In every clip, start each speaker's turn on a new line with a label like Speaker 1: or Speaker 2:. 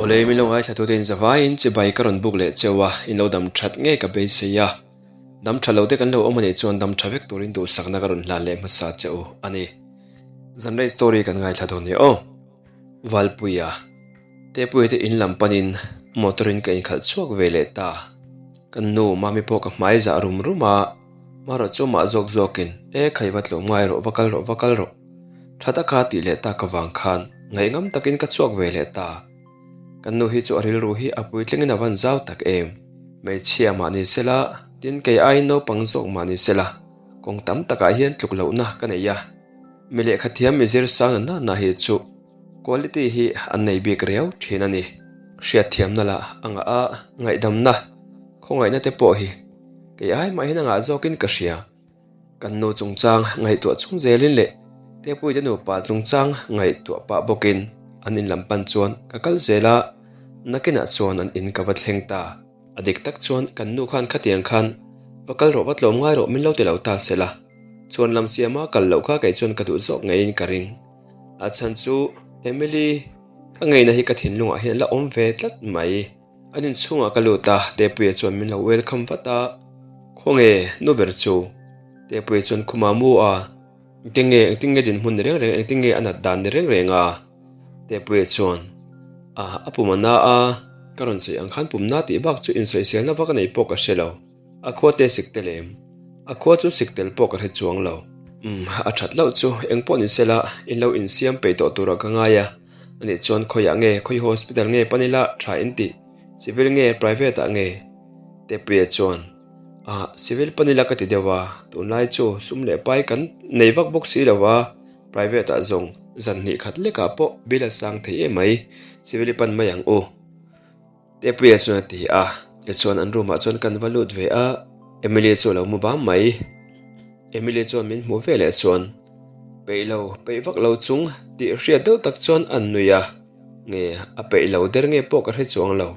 Speaker 1: Awle min lo ngaithla tute in zavaiin chibai ka rawn buk leh cheu a, in lo dam that ngei ka beisei a. Dam tha lo te kan lo awm a nih chuan dam tha vek turin duhsakna ka rawn hlan leh hmasa che u a ni. Zanrei story kan ngaithla dawn nia aw. Valpuia Tepuia te in lam panin motor in ka inkhalh chhuak ve leh ta. Kan nu Mami pawh ka hmai zah rum rum a, marawh chu amah zawk zawkin e khai va tlawm ngai rawh va kal rawh va kal rawh. Tha taka tih leh tak avang khan ngaihngam takin ka chhuak ve leh ta. Kan nu hi chu a rilru hi a puitlingin a van zau tak em. Hmeichhia mah ni sela, tin kei aiin naupang zawk mah ni sela, kawng tam takah hian tluk lohna ka nei a. Mi lehkha thiam mi zir sang na nana hi chu quality hi an nei bik riau thin a ni. Hriatthiamna lah a ngah a, ngaihdamna, khawngaihna te pawh hi kei ai mah hian a ngah zawkin ka hria. Kan nu chungchang ngaihtuah chung zelin leh Tepuite nupa chungchang ngaihtuah pah bawkin an in lam pan chuan ka kal zel a, nakinah chuan an in ka va thleng ta. A dik tak chuan kan nu khan khatiang khan va kal rawh va tlawm ngai rawh min lo ti lo ta se la, chhuan lam siama kal loh kha kei chuan ka duh zawk ngeiin ka ring. A chhan chu Emily ka ngeina hi ka thinlungah hian la awm ve tlat mai. An inchhungah ka lut a, Tepuia chuan min lo welcome vat a, Khawnge nu ber chu? Tepuia chuan khumah mu a, Engtin nge, engtin nge dinhmun ni reng reng, engtin nge a nat dan ni reng reng a? Tepuia chuan, A, a pum a na a, ka rawn sawi ang khan pum na tih bak chu insawiselna vak a nei pawh ka hre lo. A khua te sik tel em? A khua chu sik tel pawh ka hre chuang lo. Umm, a that loh chu eng pawh ni sela in lo insiam peih tawh turah ka ngai a. Anih chuan khawiah nge, khawi hospital nge pan ila tha in tih? Civil nge private ah nge? Tepuia chuan, Ah, civil pan ila ka ti deuh a, tunlai chu sum leh pai kan nei vak bawk si lo a, private ah zawng zan hnih khat lekah pawh bill a sang thei em mai, civil i pan mai ang u. Tepuia chuan a ti a, tichuan an room ah chuan kan va lut ve a, Emily chu a lo mu bam mai. Emily chuan min hmuh ve leh chuan peih lo, peih vak lo chung tih hriat deuh tak chuan an nui a, nge a peih lo der nge pawh ka hre chuang lo.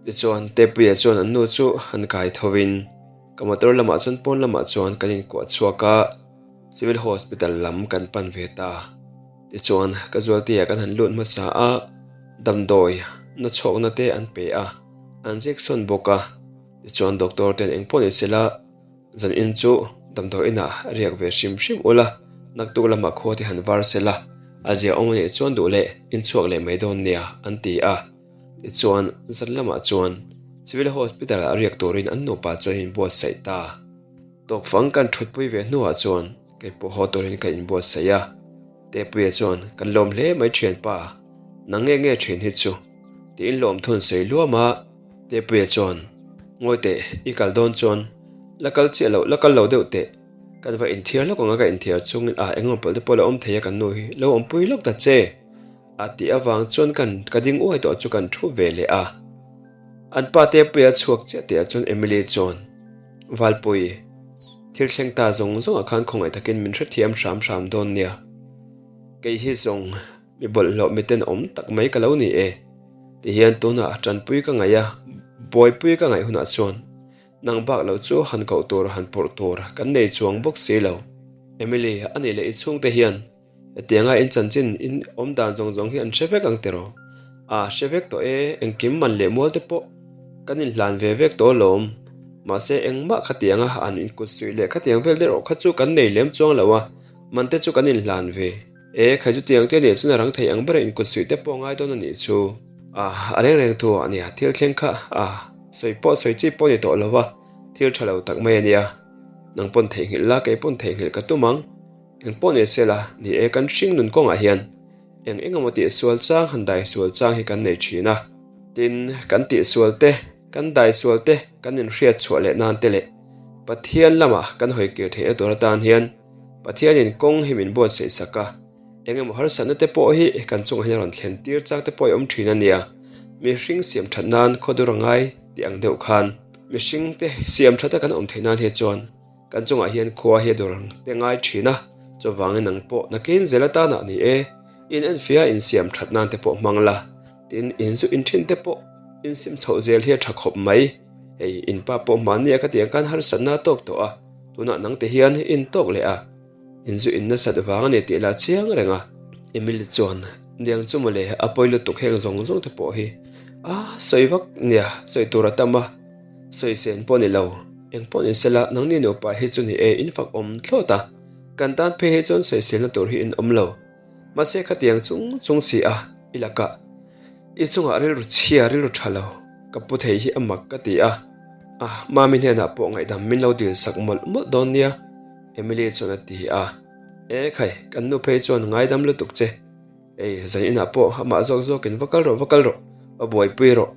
Speaker 1: Tichuan Tepuia chuan an nu chu han kai tho in ka motor lamah chuan pawn lamah chuan kan inkuah chhuak a, Civil Hospital lam kan pan ve ta. Tichuan, ka zualtea kan han lut hmasa a, damdawi na chhawkna te an pe a, an ziksawn bawk a. Tichuan, doctor ten eng pawh ni sela, zan in chu damdawi inah riak ve hrim hrim ula, naktuk lamah khua te han var sela, a zia awm anih chuan duh leh inchhuak leh mai dawn nia, an ti a. Tichuan, zan lamah chuan Civil Hospital ah riak turin an nupa chuan an inbuatsaih ta. Tawkfang kan thutpui ve hnuah chuan Kei pawh haw turin ka inbuatsaih a, Tepuia chuan kan lawm hle mai thianpa, nang nge nge thin hi chu? tiin lawm thun sawi luam a, Tepuia chuan Ngawi teh, i kal dawn chuan la kal chiah loh, la kal lo deuh teh, kan va inthiar lawk ang a ka inthiar chungin a engemaw pawlh te pawh la awm thei a kan nu hi lo awmpui lawk ta che a tih avang chuan kan ka ding uai tawh chu kan thu ve leh a. An pa Tepuia chhuak chiah tihah chuan Emily chuan Valpui, Thil thleng ta zawng zawngah khan khawngaih takin min hrethiam hram hram dawn nia. Kei hi zawng mi bawlhhlawh miten awm tak mai ka lo ni e. Tihian tunah tanpui ka ngaih a, buaipui ka ngaih hunah chuan nang bak lo chu han koh tur han pawrh tur kan nei chuang bawk si lo. Emily, a nih leh i chhungte hian Hetianga in chanchin in awm dan zawng zawng hi an hre vek ang tiraw? A, hre vek tawh e, engkim man leh mual te pawh kan inhlan ve vek tawh alawm. Mahse, engmah khatianga an inkut suih leh khatiang vel deuh kha chu kan nei lem chuang lo a, man te chu kan inhlan ve. E, khai chutiang te nih chuan a rang thei ang bera inkut suih te pawh a ngai dawn a nih chu. A, a reng reng thu a nia, thil thleng kha a, sawi pawh sawi chi pawh a ni tawh lo a, thil tha lo tak mai a nia. Nang pawn theihnghilh la, kei pawn theihnghilh ka tum ang. Eng pawh ni se la, ni e kan hring nun kawngah hian eng eng emaw tihsual chang han daisual chang hi kan nei thin a. Tin, kan tihsual te, kan daisual te kan inhriat chhuah leh nan te leh Pathian lama kan hawi kir theihna tur atan hian Pathianin kawng hi min buatsaih sak a, eng emaw harsatna te pawh hi kan chungah hian a rawn thlen tir chang te pawh hi a awm thin a nia. Mihring siam that nan khawdur a ngai tih ang deuh khan mihring te siam thata kan awm theih nan hi chuan Kan chungah hian khua hi a dawr ang te ngai thin a, chuvangin nang pawh nakin zel atana ni e, in enfiah insiam that nan te pawh hmang la, tin in zu in thin te pawh insim chhoh zel hi a tha khawp mai. Hei in pa pawh mahni a ka tih ang khan harsatna a tawk tawh a, tunah nang te hian in tawk leh a, in zu in nasat vang a ni tih lah chiang reng a. Emily chuan, Niang chu mawle, a pawi lutuk heng zawng zawng te pawh hi. A, sawi vak nia, sawi tur a tam a, sawi sen pawh ni lo. Eng pawh ni sela, nangni nupa hi chu ni e, in fak awm thlawt a, kan tan phei hi chuan sawiselna tur hi in awm lo. Mahse khatiang chung chung si a, i lakah i chungah rilru chhia rilru tha lo ka pu thei hi a mak ka ti a, a Mami hnenah pawh ngaihdam min lo dil sak mawlh mawlh dawn nia, Emily chuan a ti a. E khai, kan nu phei chuan ngaidam lutuk che. Ei, zan inah pawh amah zawk zawkin va kal rawh, va kal rawh, va buaipui rawh.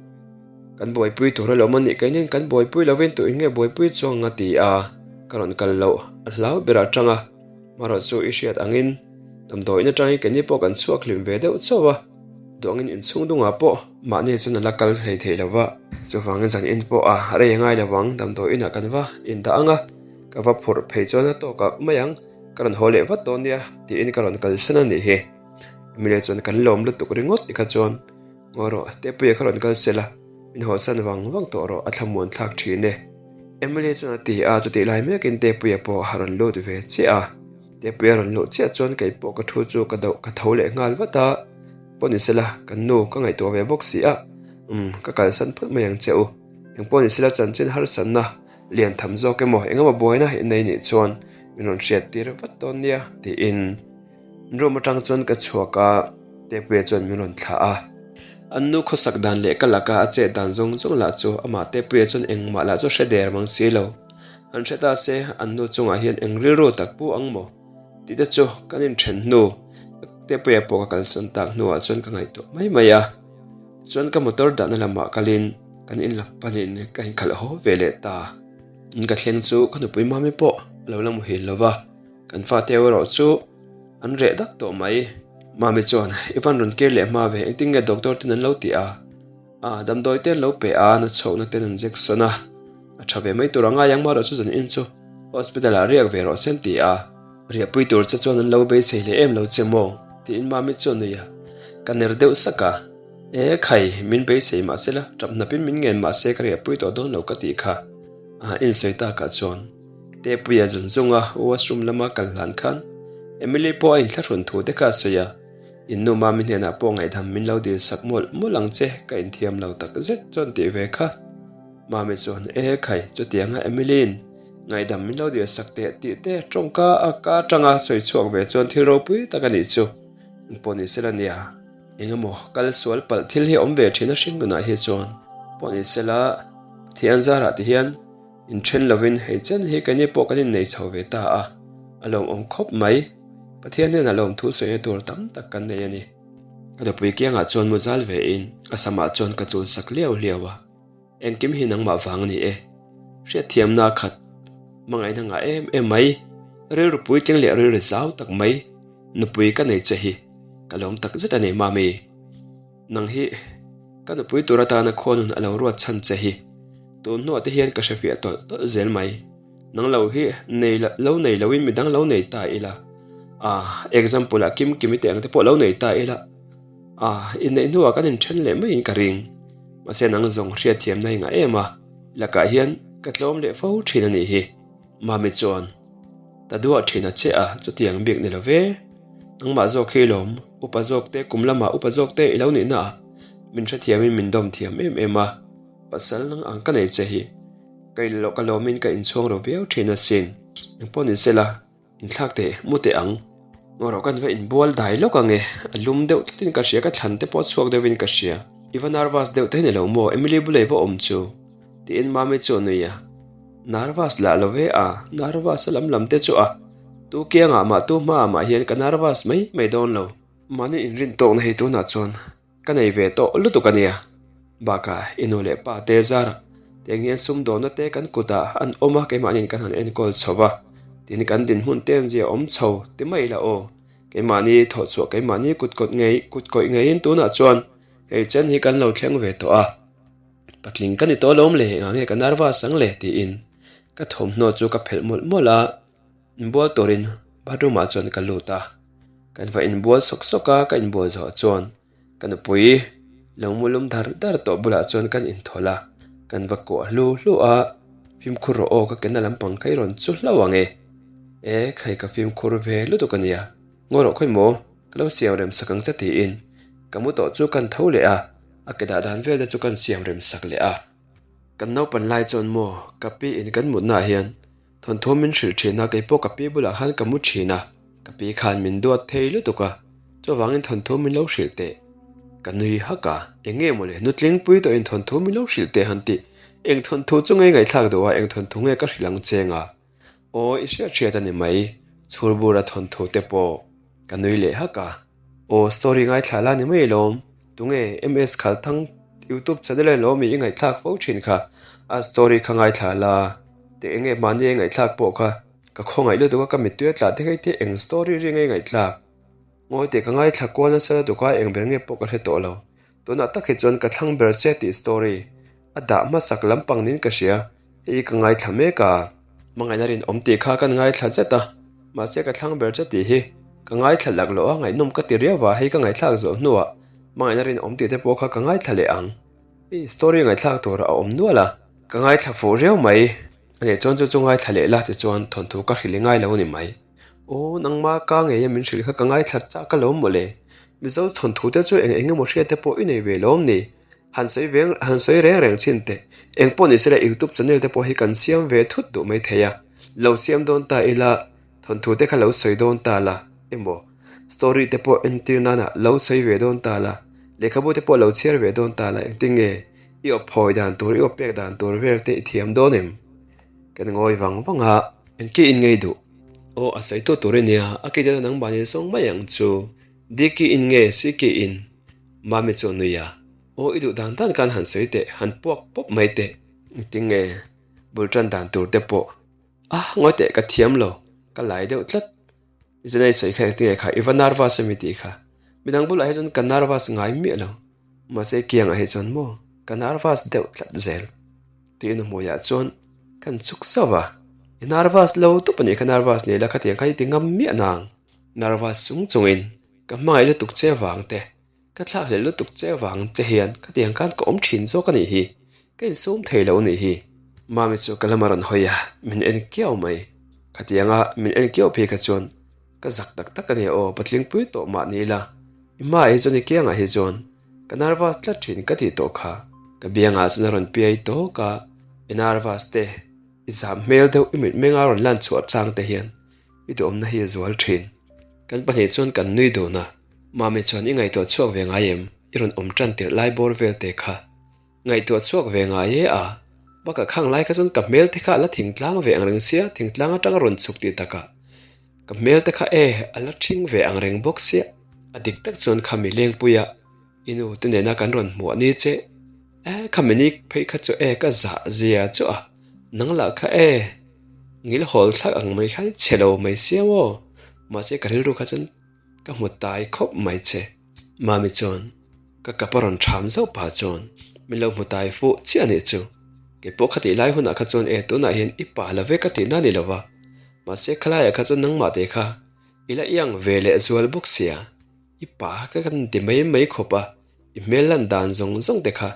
Speaker 1: Kan buaipui tur alawm a nih keinin kan buaipui lovin tu in nge buaipui chuang a ti a, ka rawn kal loh a hlau ber atang a, marawh chu i hriat angin damdawiin atangin keini pawh kan chhuak hlim ve deuh chauh a, duh angin inchhung dungah pawh mahni chuan a la kal thei thei lo va, chuvangin zan in pawh a rei a ngai lo ang, damdawiinah kan va indah ang a, ka va phurh phei chuan a tawkah mai ang. Ka rawn haw leh vat dawn nia tiin ka rawn kalsan a nih hi. Emilia chuan kan lawm lutuk ringawt tikha chuan ngaw rawh Tepuia kha rawn kal sel a, min hawsan vang vang tawh rawh a thlamuan thlak thin e. Emilia chuan a ti a, chutih lai mekin Tepuia pawh a rawn lut ve chiah a. Tepuia rawn luh chiah chuan kei pawh ka thu chu ka doh ka tho leh nghal vat a, pawh ni sela kan nu ka ngaihtuah ve bawk si a, umm ka kalsan phawt mai ang che u. Engpawh ni sela chanchin harsatna lian tham zawk emaw engemaw buaina innei nih chuan min rawn hriat tir vat dawn nia tiin room atang chuan ka chhuak a Tepuia chuan min rawn thlah a an nu khawsak dan leh ka laka a chet dan zawng zawng lah chu amah Tepuia chuan engmah lah chu hre der mang si lo an hre ta se an nu chungah hian eng rilru tak pu ang maw tih te chu kan inthen hnu Tepuia pawh ka kalsan tak hnuah chuan ka ngaihtuah mai mai a chuan ka motor dahna lamah kalin kan inlak panin ka inkhalh haw ve leh ta. In ka thleng chu ka nupui mami pawh a lo la muhil lo va, kan fate erawh chu an reh dak tawh mai. Mami chuan, I van rawn kir leh hma ve, engtin nge doctor ten an lo ti a? A, damdawi te an lo pe a, na chhawkna ten an injection a, a tha ve mai tur a ngai ang marawh chu zan in chu hospital ah riak ve rawh se an ti a. Riahpui tur che chuan an lo beisei leh em lo che maw? tiin Mami chuan nui a, ka ner deuh sak a. E khai, min beisei mah sela, tap hnapin min ngen mah se ka riahpui tawh dawn lo ka tih kha. A insawi takah chuan Tepuia zun zunga washroom lama kal hlan khan Emily pawh a inthlahrun thu te kha a sawi a, in nu Mami hnenah pawh ngaihdam min lo dil sak mawlh mawlh ang che ka inthiam lo tak zet chuan tih ve kha. Mami chuan E khai, chutianga Emily-in ngaihdam min lo dil sak teh tih te tawngka a ka atanga sawi chhuak ve chuan thil ropui tak a nih chu. Engpawh ni sela nia. Engemaw kal sual palh thil hi awm ve thin a hring nunah hi chuan pawh ni sela Pathian zarah ti hian inthen lovin hei chen hi keini pawh kan innei chho ve ta a, a lawmawm khawp mai. Pathian hnenah lawmthu sawina tur tam tak kan nei a ni. Ka nupui kiangah chuan mu zal ve in a samah chuan ka chul sak liau liau a. Engkim hi nangmah vang a ni e. Hriatthiamna khat hmangaihna ngah em em mai, rilru puitling leh rilru zau tak mai nupui ka nei che hi ka lawm tak zet a ni Mami. Nang hi ka nupui tur atana khawnun a lo ruat chhan che hi tun hnuah te hian ka hrefiah tawlh tawlh zel mai. Nang lo hi nei lo nei loin midang lo nei ta ila, ah example ah Kim Kimi te ang te pawh lo nei ta ila, ah inneih hnuah kan inthen leh maiin ka ring. Mahse nang zawng hriatthiamna i ngah em a, lakah hian ka tlawm leh fo thin a nih hi. Mami chuan, Ta duah thin a che a, chutiang bik ni lo ve. Nangmah zawk hi lawm, upa zawk te kum lamah upa zawk te i lo nihna ah min hrethiamin min dawm thiam em em a, pasal nang ang ka nei che hi. Ka in loh ka lawmin ka inchhuang ro viau thin asin. Engpawh ni sela, Inthlak teh, mu teh ang. Ngaw rawh kan va inbual dai lawk ang e, a lum deuh tlatin ka hria, ka thlan te pawh a chhuak deuhin ka hria. I va nervous deuh te ni lo maw, Emily bulei va awm chu? tiin Mami chu a nui a. Nervous lah lo ve a, nervous a lam lam te chu a, tu kiangah mah tu hmaah mah hian ka nervous mai mai dawn lo. Mahni inrin tawkna hei tunah chuan Ka nei ve tawh lutuk a nia. Bakah i nu leh pa te zarah tiang hian sumdawnna te kan kutah an awm a, keimahniin kan han enkawl chho va, tin kan dinhmun te an zia awm chho ti mai ila aw. Keimahni thawhchhuah keimahni kutkawt ngei kutkawih ngeiin tunah chuan hei chen hi kan lo thleng ve tawh a. Patling ka ni tawh alawm le, engah nge ka nervous ang le tiin ka thawmhnaw chu ka phelh mawlh mawlh a. Inbual turin bathroom ah chuan ka lut a, kan va inbual sawk sawk a, ka inbual zawh chuan ka nupui lo mu lum dar dar tawh bulah chuan kan inthawlh a, kan va kuah hlu hlu a, fimkhur rawh aw ka kena lampang kha i rawn chu hlauh ang e, e khai ka fimkhur ve lutuk a nia, ngaw rawh khawi maw ka lo siam rem sak ang che tiin ka mu tawh chu kan tho leh a. A ke dah dan vel te chu kan siam rem sak leh a. Kan naupan lai chuan maw ka pi in kan mutna ah hian thawnthu min hrilh thin a, keipawh ka pi bulah khan ka mu thin a, ka pi khan min duat thei lutuk a, chuvangin thawnthu min lo hrilh teh. Ka nui hak a, eng nge mawle nutlingpui tawhin thawnthu min lo hrilh teh han tih, eng thawnthu chu ngei ngaihthlak duh a, eng thawnthu nge ka hrilh ang cheng a. Aw i hriat hriat a ni mai, chhurbura thawnthu te pawh ka nui leh hak a. Aw story ngaithla la ni mai lawm, tunge MS Khalthang youtube channel a lawm i ngaihthlak fo thin kha, a story kha ngaithla la, teh enge mahni a ngaihthlak pawh kha ka khawngaih lutuk a ka mittui a tlah te hei te eng story ri nge ngaihthlak, ngawi teh ka ngaithla kual nasa lutuk a eng ber nge pawh ka hre tawh lo. Tunah tak hi chuan ka thlang ber che tih story a dah hmasak lampang niin ka hria, hei ka ngaithla mek a. Hmangaihna rinawm tih kha kan ngaithla zet a, mahse ka thlang ber che tih hi ka ngaithla lak loh a, ngaihnawm ka ti riau a, hei ka ngaihthlak zawh hnuah hmangaihna rinawm tih te pawh kha ka ngaithla leh ang. Hei story ngaihthlak tur a awm nual a, ka ngaithla fuh riau mai. A nih chuan chu chu ngaithla leh la tichuan thawnthu ka hrilh i ngai lo a ni mai. Aw nangma ka ngei a min hrilh kha ka ngaithla chak alawm mawle. Mizo thawnthu te chu eng eng emaw hriat te pawh i nei ve lawm ni. Han sawi veng han sawi reng reng thin teh. Eng pawh ni sela youtube channel te pawh hi kan siam ve thut duh mai thei a. Lo siam dawn ta ila thawnthu te kha lo sawi dawn ta la emaw story te pawh entir nana lo sawi ve dawn ta la lehkhabu te pawh lo chhiar ve dawn ta la engtin nge i awp phawi dan tur i awp pek dan tur vel te i thiam dawn em? Kan ngawi vang vang a. Engki in ngei duh? Aw a sawi tu tur i nia, a kei te chu nangmah ni zawng mai ang chu. Diki in nge Siki in? Mami chu a nui a. Aw i duh dan dan khan han sawi teh, han puak pawp mai teh. Engtin nge bul tan dan tur te pawh? Ah ngawi teh ka thiam lo, ka lai deuh tlat. I zenai sawi kha engtin nge kha i va nervous ami tih kha. Midang bulah hi chuan ka nervous ngai miah lo. Mahse kiangah hi chuan maw ka nervous deuh tlat zel. Tiin a hmuiah chuan kan chuk zauh a. I nervous lo tawp a nih kha nervous ni la khatiang kha i ti ngam miah nang. Nervous chung chungin ka hmangaih lutuk che vang te, ka thlakhlelh lutuk che vang te hian khatiang khan ka awm thin zawk a nih hi. Ka insum thei lo a nih hi. Mami chu ka lam a rawn hawi a, min en kiau mai. Khatianga min en kiau phei kha chuan Ka zak tak tak a nia aw, patlingpui tawh mah ni ila, i hmaah hi chuan i kiangah hi chuan ka nervous tlat thin ka tih tawh kha. Ka biangah chuan a rawn piai tawk a, i nervous te, i zam hmel deuh i mitmenga rawn lan chhuah chang te hian i duhawmna hi a zual thin. Kan pahnih chuan kan nui dun a, Mami chuan i ngaihtuah chhuak ve ngai em, i rawn awm tan tirh lai bawr vel te kha. Ngaihtuah chhuak ve ngai e a, bakah khang lai kha chuan ka hmel te kha a la thingtlang ve ang reng sia, thingtlang atanga rawn chhuk tih takah ka hmel te kha e a la ṭhing ve ang reng bawk sia. A dik tak chuan khami lengpuia i nu te nena kan rawn hmuh a ni che, e khami ni phei kha chu e ka zah zia chu a, nang lah kha e ngil hawl thlak ang mai khan i chhe lo mai sia maw, mahse ka rilru kha chuan Ka hmu tai khawp mai che. Mami chuan ka kap a rawn ṭham zauh pah chuan min lo hmu tai fuh chiah a nih chu. Kei pawh khatih lai hunah kha chuan e tunah hian i pa la ve ka tihna a ni lo va, mahse khalaiah kha chuan nangmah te kha i la iang ve leh zual bawk sia, i pa kha ka ti mai mai khawp a, i hmel lan dan zawng zawng te kha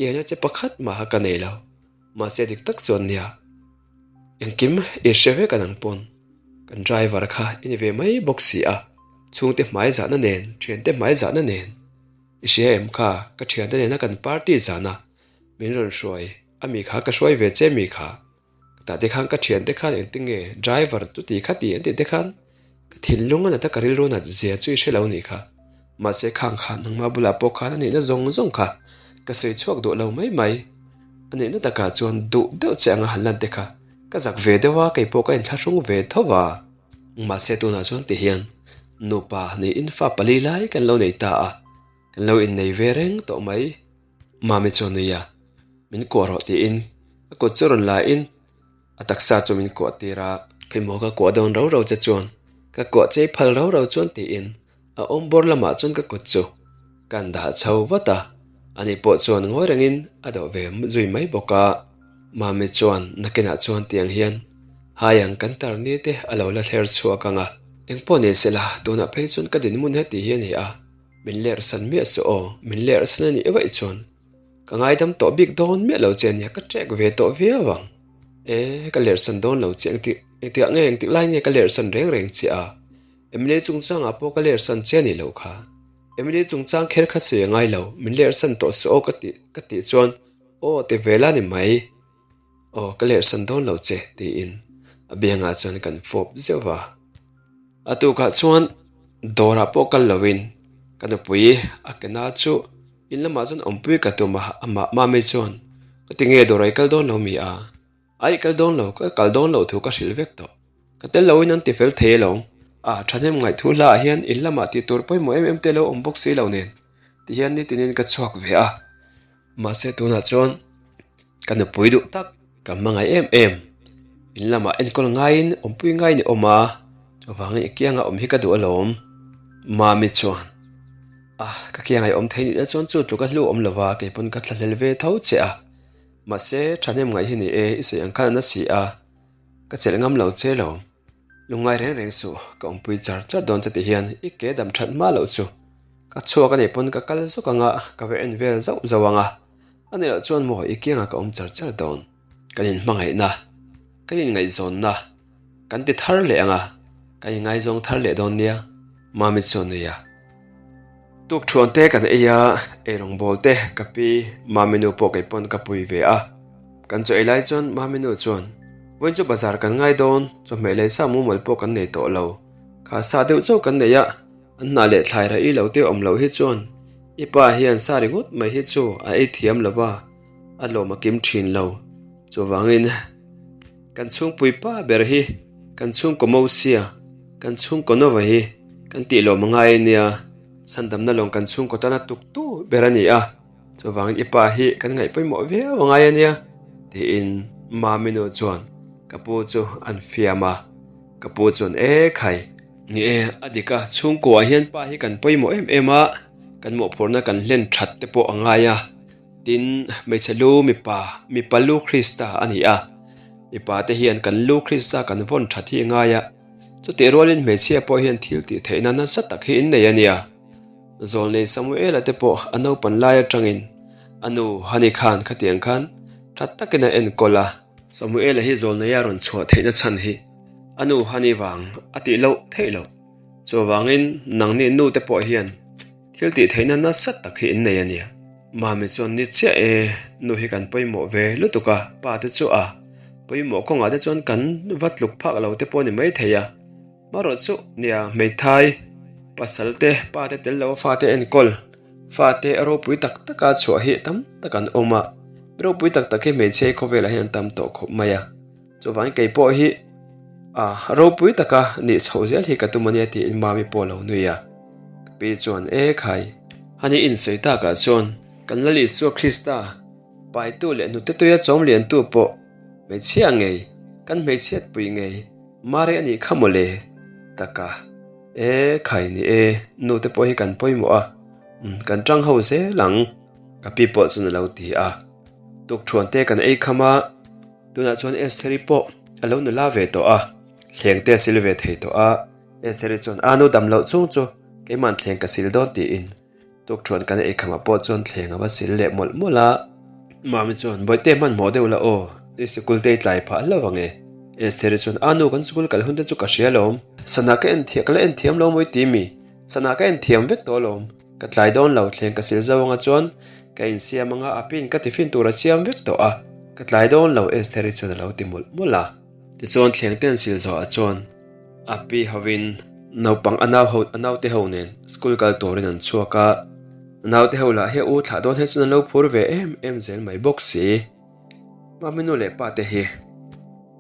Speaker 1: i en a che pakhat mah kha ka nei lo, mahse dik tak chuan nia. Engkim i hre vek a nang pawn kan driver kha i ni ve mai bawk si a, chhungte hmai zahna nen, thiante hmai zahna nen i hria em kha ka thiante nena kan party zahna min rawn hruai a mi kha ka hruai ve che mi kha ka tah te khan ka thiante khan engtin nge driver chuti kha ti an tih te khan Ka thinlung a nat a ka rilru nat zia chu i hre lo nih kha. Mahse khang kha nangmah bulah pawh khan a nihna zawng zawng kha ka sawi chhuak duh lo mai mai. A nihna takah chuan duh deuh che anga han lan te kha ka zak ve deuh a, kei pawh ka inthlahrung ve tho va. Mahse tunah chuan ti hian nupa niin fa pali lai kan lo nei ta a, kan lo innei ve reng tawh mai. Mami chuan nui a, min kuah rawh tiin a kut chu rawn la in A taksa chu min kuah tir a, Khawimaw ka kuah dawn rau rau che chuan ka kuah chei phal rau rau chuan tiin a awm bawr lamah chuan ka kut chu kan dah chho vat a, ani pawh chuan ngawi rengin a dawh ve zui mai bawk a. Mami chuan nakinah chuan tiang hian hai ang kan tar ni te a lo la thler chhuak ang a, engpawh ni sela tunah phei chuan ka dinhmun heti hi a ni a, min lerhsan miah suh aw, min lerhsan a nih vaih chuan Ka ngaidam tawh bik dawn miah lo che ania, ka trek ve tawh viau ang. E, ka lerhsan dawn lo che, engtik engtikah nge engtik lai nge ka lerhsan reng reng che a? Emily chungchangah pawh ka lerhsan che a nih loh kha. Emily chungchang kher kha sawi a ngai lo, min lerhsan tawh suh aw ka tih ka tih chuan aw ti ve la ni mai. Aw ka lerhsan dawn lo che tiin a biangah chuan kan fawp zeuh va. A tukah chuan dawrah pawh kal loin ka nupui a kena chu in lamah chuan awmpui ka tum a, amah Mami chuan ka ti nge dawrah i kal dawn lo mi a? Aih kal dawn lo, ka kal dawn loh thu ka hrilh vek tawh. Ka tel loin an ti fel thei alawm. A, thahnem ngaihthu hlaah hian in lamah tih tur pawimawh em em te lo awm bawk si lo nen tihian nitinin ka chhuak ve a. Mahse tunah chuan ka nupui duh tak ka hmangaih em em. In lamah enkawl ngaiin awmpui ngaiin i awm a, chuvangin i kianga awm hi ka duh alawm. Mami chuan, A, ka kianga i awm thei nihna chuan chu tluk a hlu awm lova keipawn ka thlahlel ve tho che a. Mahse, thahnem ngaih hi ni e, i sawi ang khan a na si a, ka chelh ngam lo che lo. Lungngai reng reng suh, ka awmpui char char dawn che ti hian i ke dam that hma loh chu. Ka chhuak a nih pawn ka kal zawk ang a, ka va en vel zauh zauh ang a, a nih loh chuan maw i kiangah ka awm char char dawn. Kan inhmangaihna, kan inngaihzawnna. Kan ti thar leh ang a, kan inngaizawng thar leh dawn nia, Mami chu a nui a. Tukthuan te kan ei a, eirawng bawl te ka pi, Mami nu pawh kei pawn ka pui ve a. Kan chaw ei lai chuan Mami nu chuan, Vawiin chu bazar kan ngai dawn, chawhmeh leh sa mumal pawh kan nei tawh lo. Kha sa deuh chauh kan nei a, an hnah leh thlai rah i lo te awm loh hi chuan i pa hian sa ringawt mai hi chu a ei thiam lo va, a lawm a kim thin lo. Chuvangin. Kan chhungpui pa ber hi kan chhungkaw Mosia, kan chhungkaw Nova hi kan tih lawm a ngai ania, chhandamna lawng kan chhungkaw tana tuktu ber a ni a, chuvangin i pa hi kan ngaih pawimawh viau a ngai ania, tiin Mami nu chuan ka pu chu an fiam a, ka pu chuan e khai. Ni e, a dik a, chhungkuaah hian pa hi kan pawimawh em em a, kan mawhphurhna kan hlen that te pawh a ngai a. Tin, hmeichhe lu mipa, mipa lu Krista a ni a. Mipa te hian kan lu Krista kan vawn that hi ngai a. Chutih rualin hmeichhia pawh hian thil tih theihna nasa tak hi in nei a nia. Zawlnei Samuela te pawh a naupan lai atangin a nu Hani khan khatiang khan tha takin a enkawl a. Samuela hi zawlneia rawn chhuah theihna chhan hi a nu Hani vang a tih loh theih loh. Chuvangin nangni nu te pawh hian Thil tih theihna nasa tak hi in nei a nia. Mami chuan ni chiah e, nu hi kan pawimawh ve lutuk a, pa te chu a pawimawh kawngah te chuan kan va tluk phak lo te pawh a ni mai thei a. Marawh chu nia hmeithai, pasal te, pa te tel lo a fate enkawl, fate ropui tak taka chhuah hi tam tak an awm a, ropui tak tak hi hmeichhe khawvelah hian an tam tawh khawp mai a. Chuvangin kei pawh hi a ropui taka nih chhoh zel hi ka tum a nia tiin Mami pawh a lo nui a. Ka pi chuan e khai. Hani insawi takah chuan kan Lal Isua Krista paitu leh hnute tuia chawm liantu pawh hmeichhia ngei, kan hmeichhiatpui ngei Mari a nih kha mawle taka e khai ni e, nute pawh hi kan pawimawh a, kan tang ho zel ang ka pi pawh chuan a lo ti a. Tukthuan te kan ei kham a. Tunah chuan Estheri pawh a lo nula ve tawh a, thleng te a sil ve thei tawh a. Estheri chuan, A nu dam loh chung chu keima'n thleng ka sil dawn tiin tukthuan kan eikhamah pawh chuan thleng a va sil leh mawlh mawlh a. Mami chuan, Bawihte hmanhmawh deuh la aw, i sikul te i tlai phah hlauh ang e. Estheri chuan, A nu kan sikul kal hun te chu ka hria alawm. Sana ka en thiam, ka la en thiam lo mawi ti mi? Sana ka en thiam vek tawh alawm. Ka tlai dawn lo, thleng ka sil zo anga chuan ka insiam anga a pin ka tiffin tur a siam vek tawh a, ka tlai dawn lo Estheri chuan a lo ti mawlh mawlh a. Tichuan thleng te an sil zawhah chuan a pi hovin naupang a nau ho a naute ho nen school kal turin an chhuak a, a naute ho lah hi a u thlah dawn hi chuan an lo phur ve em em zel mai bawk si. Mami nu leh pa te hi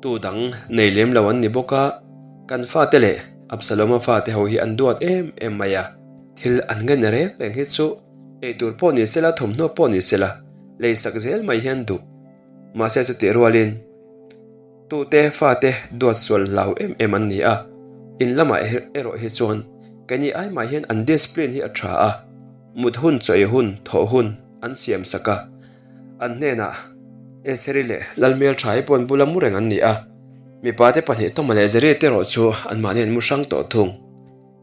Speaker 1: tu dang nei lem lo an ni bawk a, kan fate leh Absalom-a fate ho hi an duat em em mai a, thil an ngen reng reng hi chu eitur pawh ni sela thawmhnaw pawh ni sela lei sak zel mai hian duh. Mahse chutih rualin tute fate duat sual hlau em em an ni a, in lamah erawh hi chuan keini ai mah hian an discipline hi a tha a, mut hun chaw ei hun thawh hun an siam sak a. An hnenah Estheri leh Lalhmelṭha hi pawh an bula mu reng an ni a, mipate pahnih Toma leh Zeri te erawh chu anmahni an mu hrang tawh thung.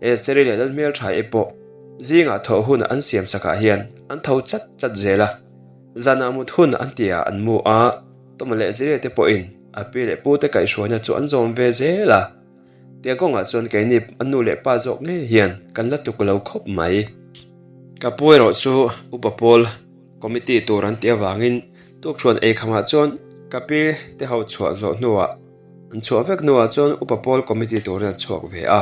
Speaker 1: Estheri leh Lalhmelṭha i pawh zingah thawh hun an siam sakah hian an tho chat chat zel a, zanah mut hun an tihah an mu a, Toma leh Zeri te pawhin a pi leh pute kaihhruaina chu an zawm ve zel a. Tiang kawngah chuan keini a nu leh pa zawk ngei hian kan la tuk lo khawp mai. Ka pu erawh chu Upa Pawl Committee tur an tih avangin tukṭhuan ei khamah chuan ka pi te ho chhuah zawh hnuah an chhuah vek hnuah chuan Upa Pawl Committee turin a chhuak ve a.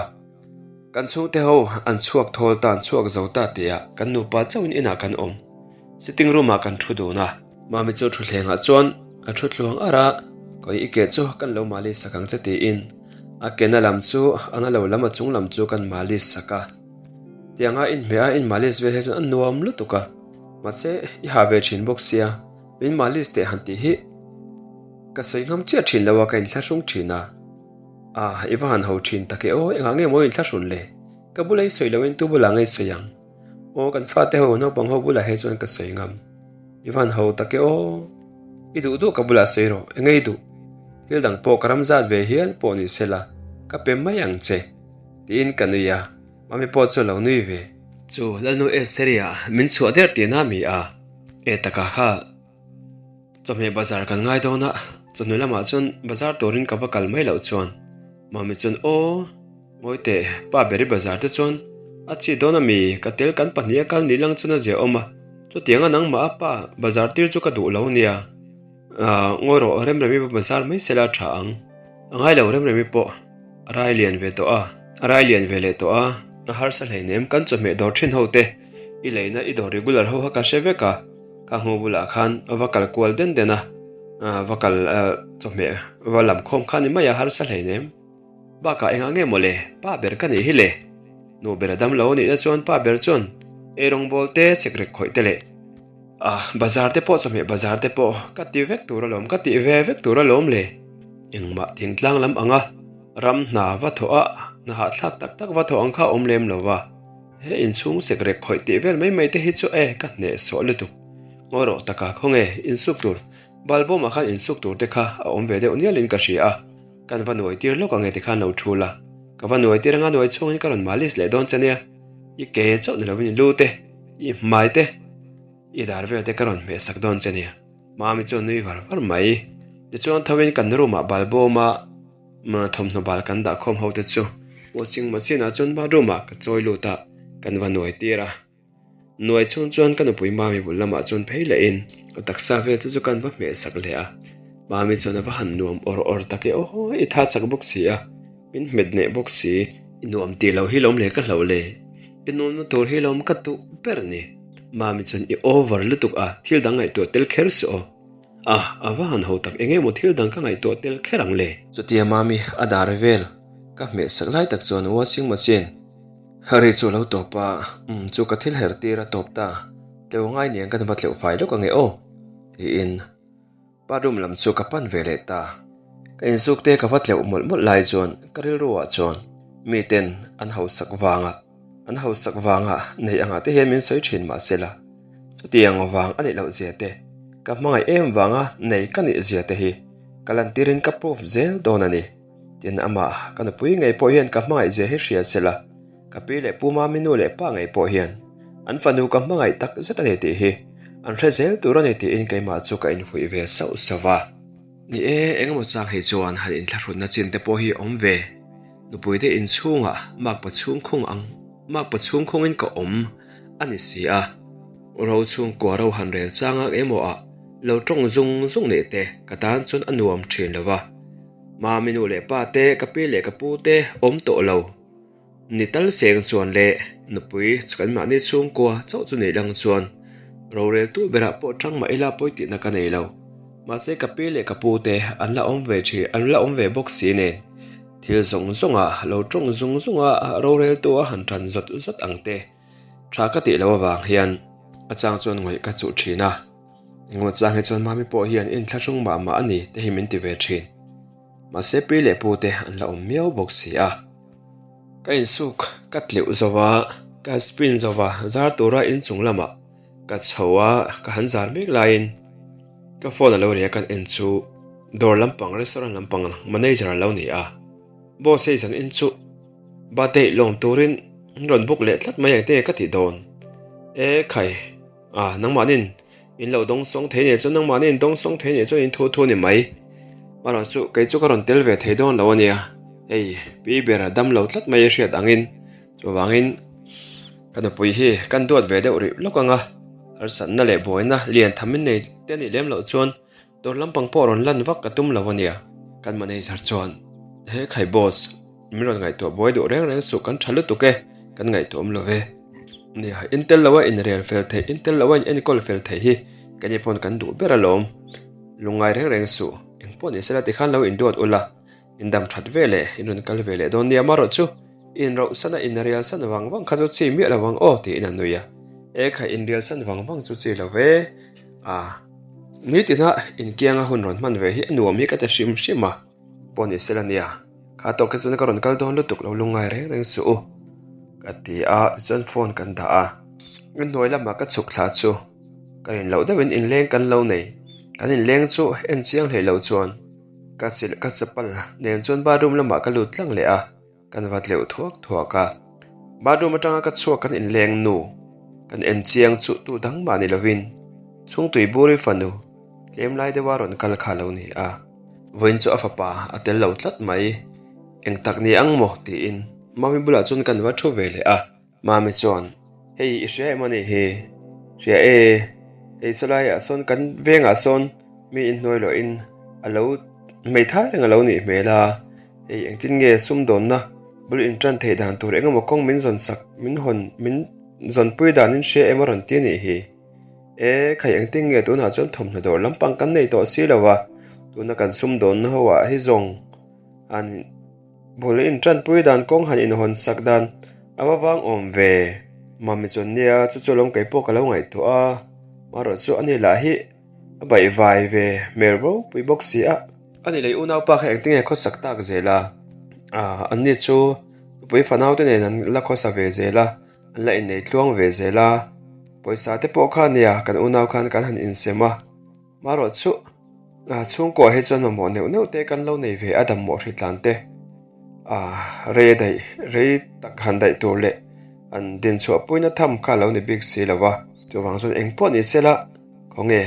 Speaker 1: Kan chhungte ho an chhuak thawl ta an chhuak zo ta tihah kan nupa chauhin inah kan awm. Sitting room ah kan thu dun a. Mami chu thuthlengah chuan a thu tluang ar a, Kawi i ke chu kan lo malis sak ang che tiin a ke na lam chu a na lo lam a chung lam chu kan malis sak a. Tianga inhmeh a in malis vel hi chuan a nuam lutuk a, mahse i ha ve thin bawk sia min malis teh han tih hi ka sawi ngam chiah thin lo a ka inthlahrung thin a. Ah i va han ho thin tak e aw engah nge maw inthlahrun le? Ka bula i sawi loin tu bulah nge i sawi ang? Aw kan fate ho naupang ho bulah he chuan ka sawi ngam. I van ho tak e aw. I duh duh ka bulah sawi rawh, eng ei duh. Thil dang pawh ka ram zat ve hial pawh ni sela, ka pe mai ang che. Tiin ka nui a, mami pawh chu a lo nui ve. Chu Lalnu Estheri ah min chhuah der tihna mi a? E taka kha chawhmeh bazar kan ngai dawn a, chawhnu lamah chuan bazar turin ka va kal mai loh chuan mami chuan aw. Ngawi teh, pa Berry Bazar te chuan a chhi dawn a mi, ka tel kan pahniha kal ni lang chuan a zia awm a, chutianga nangmah a pa bazar tir chu ka duh lo nia. Aah, ngawi rawh, Remremi va bazar mai sela a tha ang. A ngai lo Remremi pawh a rai lian ve tawh a, a rai lian ve leh tawh a, a harsa hleinem kan chawhmeh dawr thin ho te, i leina i dawr regular ho kha ka hre vek a, ka hmu bulah khan a va kal kual den den a, va kal chawhmeh va lam khawm kha ni mai a harsa hleinem. Bakah engah nge mawle, pa ber ka nih hi le. Nu ber a dam lo anih na chuan pa ber chuan eirawngbawl te, sekrek khawih te leh ah bazar te pawh chawhmeh bazar te pawh ka ti vek tur alawm, ka tih ve vek tur alawm le. Engmah thingtlang lam anga ram hna va thawh a, hna hahthlak tak tak va thawh ang kha a awm lem lo va, he inchhung sekrek khawih tih vel mai mai te hi chu e ka hnehsawh lutuk. Ngawi rawh taka khawnge insuk tur, balbawmah khan insuk tur te kha a awm ve deuh nialin ka hria a. Kan va nuai tir lawk ang e tikhan lo thu la, ka va nuai tir anga nuai chhungin ka rawn malis leh dawn che nia, i ke chauh ni lovin i lu te, i hmai te, i dar vel te ka rawn hmeh sak dawn che nia. Mami chuan nui var var mai. Tichuan tho in kan room ah balbawm a thawmhnaw bal kan dah khawm ho te chu washing machine ah chuan bathroom ah ka chawi lut a, kan va nuai tir a. Nuai chhung chuan ka nupui Mami bul lamah chuan phei lehin ka taksa vel te chu kan va hmeh sak leh a, Mami chuan a va han nuam awr awr tak e aw, i tha chak bawk si a, min hmet neh bawk si. I nuam tih loh hi lawm le ka hlauh le, i nuamna tur hi lawm ka duh ber a ni. Mami chuan i over lutuk a, thil dang ngaihtuah tel kher suh aw. Ah, a va han ho tak eng emaw thil dang ka ngaihtuah tel kher ang le. Chutia Mami a dar vel ka hmeh sak lai tak chuan washing machine Ri chu a lo tawp a, umm chu ka thil her tir a tawp ta, tleu ngai niang ka va tleuh fai lawk ange aw tiin bathroom lam chu ka pan ve leh ta. Ka inzuk te ka va tleuh mawlh mawlh lai chuan ka rilru ah chuan miten an hausak vanga an hausak vanga nei angah te hian min sawi thin mahsela chutiang vang a nih loh zia te ka hmangaih em vanga nei ka nih zia te hi ka lantirin ka proof zel dawn a ni. Tin, amah ka nupui ngei pawh hian ka hmangaih zia hi hria se la, ka pi leh pu Mami nu leh pa ngei pawh hian an fanu ka hmangaih tak zet a ni tih hi an hre zel tur a ni tiin keimah chu ka infuih ve sauh sauh va. Ni e, engemaw chang hei chuan han inthlahrutna chin te pawh hi awm ve. Nupuite inchhungah makpa chhungkhung ang makpa chhungkhungin ka awm a ni si a, ro chhungkua ro han rel changa emaw ah lo tawng zung zung nih te ka tan chuan a nuam thin lo va. Mami nu leh pa te, ka pi leh ka pu te awm tawh lo. Ni tal seng chuan leh nupui chu kan mahni chhungkua chauh chu neih lang chuan roreltu berah pawh tang mah ila pawi tihna ka nei lo. Mahse ka pi leh ka pu te an la awm ve thin, an la awm ve bawk si nen thil zawng zawnga lo tawng zung zunga roreltu a han tan zawt zawt ang te tha ka tih loh avang hian a chang chuan ngawih ka chuh thin a. Engemaw chang hi chuan mami pawh hian inthlahrung mah mah a ni te hi min ti ve thin. Mahse pi leh pu te an la awm miau bawk si a. Ka insuk ka tleuh zo va, ka spin zo va, zar tura inchung lamah ka chho a, ka han zar mek laiin ka phone a lo ri a kan en chu dawr lampang restaurant lampang manager a lo ni a. Boss hei zan in chu birthday lawm turin rawn book leh tlat mai ang te ka tih dawn. E khai. Ah, nangmahnin in lo dawng sawng thei nih chuan nangmahni in dawng sawng thei nih chuan in thu thu ni mai. Amaherawh chu kei chu ka rawn tel ve thei dawn lo a nia. Hei, pi ber a dam lo tlat mai a hriat angin chuvangin. Ka nupui hi kan duat ve deuh rih lawk ang a, harsatna leh buaina lian tham min nei te nih lem loh chuan dawr lampang pawh rawn lan vak ka tum lo a nia. Kan manager chuan, He khai boss, min rawn ngaihtuah buai duh reng reng suh kan tha lutuk e, kan ngaihtuah awm lo ve. Nia, in tel loa in rel fel theih, in tel loa in enkawl fel theih hi keini pawn kan duh ber alawm. Lungngai reng reng suh, engpawh ni sela tikhan lo induat ula. In dam that ve leh, in rawn kal ve leh dawn nia marawh chu in roh san a in rial san vang vang kha chu chi miah lo ang aw tiin a nui a. E kha in rial san vang vang chu chi lo ve a, nitina inkianga hun rawn hman ve hi a nuam hi ka ti hrim hrim a, pawh ni sela nia, kha tawk hi chuan ka rawn kal dawn lutuk lo lungngai reng reng suh u ka ti a, tichuan phone kan dah a, in hnuai lamah ka chhuk thla chu ka rin loh deuhin inleng kan lo nei, kan inleng chu en chiang hlei lo chuan. Ka chilh ka chapal nen chuan bathroom lamah ka lut tlang leh a, kan va tleuh thuak thuak a. Bathroom atanga ka chhuak kan inleng nu, kan en chiang chu tu dang mah ni lovin chhungtui buri fanu tlem lai deuha rawn kal kha lo ni a. Vawiin chu a fapa a tel lo tlat mai, eng tak ni ang maw tiin Mami bulah chuan kan va thu ve leh a. Mami chuan, Hei i hria em a nih hi? Hria e, hei sawlaiah sawn kan vengah sawn mi inhnuai luahin a lo hmeithai reng a lo nih hmel a, hei engtin nge sumdawnna bul intan theih dan tur eng emaw kawng min zawn sak min hawn min zawnpui danin hria em a rawn ti a nih hi? E, khai engtin nge tunah chuan thawmhnaw dawr lampang kan nei tawh si lo a, tuna kan sumdawnna ho ah hi zawng an Bul intanpui dan kawng han inhawn sak dan a va vang awm ve. Mami chuan nia chu chu lawm kei pawh ka lo ngaihtuah a, marawh chu ani lah hi a baihvai ve hmel ropui bawk si a. Ani leh unaupa kha engtinge khawsak tak zel a, ah anni chu nupui fanau te nen an la khawsa ve zel a, an la innei tluang ve zel a, pawisa te pawh kha nia kan unau khan kan han insem a. Marawh chu ah chhungkua hi chuan mamawh neuh neuh te kan lo nei ve a dam mawh hritlan te ah rei daih rei tak han daih tur leh an din chhuah puina tham kha lo ni bik si lo va chuvang chuan eng pawh ni sela khawnge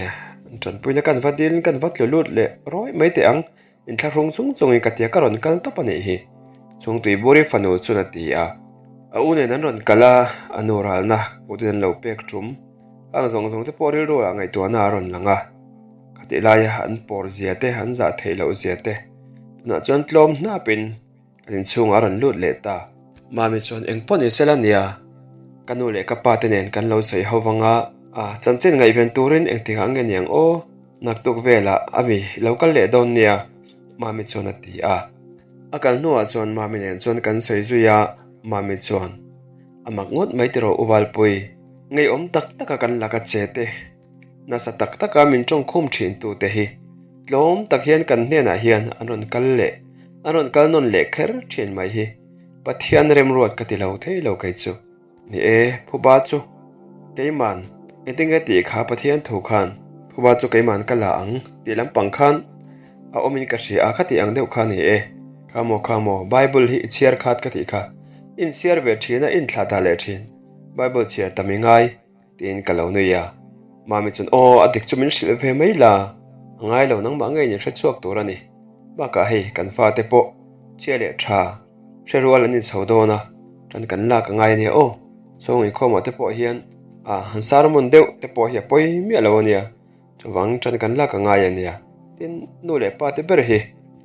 Speaker 1: an tanpuina kan va dil kan va tlu lut leh rawih mai teh ang. Inthlahrung chung chungin ka tia ka rawn kal tawp a nih hi. Chhungtui Buri fanu chuan a ti a. A u nen an rawn kal a, a nu ralna pawh an lo pek tum. Hang zawng zawng te pawh rilru ah ngaihtuahna a rawn lang a. Khatih laia an pawr zia te, an zah theih loh zia te tunah chuan tlawm hnapin Kan inchhungah a rawn lut leh ta. Mami chuan eng pawh ni sela nia, ka nu leh ka pa te nen kan lo sawi ho vang a, a chanchin ngaihven turin engtikah nge niang aw, naktuk velah a mi lo kal leh dawn nia, Mami chuan a ti a. A kal hnuah chuan Mami nen chuan kan sawi zui a, Mami chuan, A mak ngawt mai tiraw U Valpui, ngeiawm tak taka kan laka che te. Nasa tak taka min tawngkhum thin tute hi tlawm tak hian kan hnenah hian an rawn kal leh an rawn kal nawn leh kher thin mai hi Pathian remruat ka ti lo thei lo kei chu. Ni e, phuba chu keiman engtin nge tih kha Pathian thu khan phuba chu keiman ka la ang tih lampang khan a awmin ka hria a kha tih ang deuh kha ni e. Kha maw kha maw Bible hi i chhiar khat ka tih kha inchhiar ve thin a inthlah dah leh thin Bible chhiar tam i ngai. Tiin ka lo nui a, Mami chuan aw a dik chu min hrilh ve mai la, a ngai lo nangmah ngei in hre chhuak tur a ni. Bakah hei kan fate pawh chhia leh tha hre rual an inchho dawn a, tan kan lak a ngai a nia aw, chhung inkhawmah te pawh hian a han sermon deuh te pawh hi a pawi miah lo a nia. Chuvang tan kan lak a ngai a nia. Tin, nu leh pa te ber hi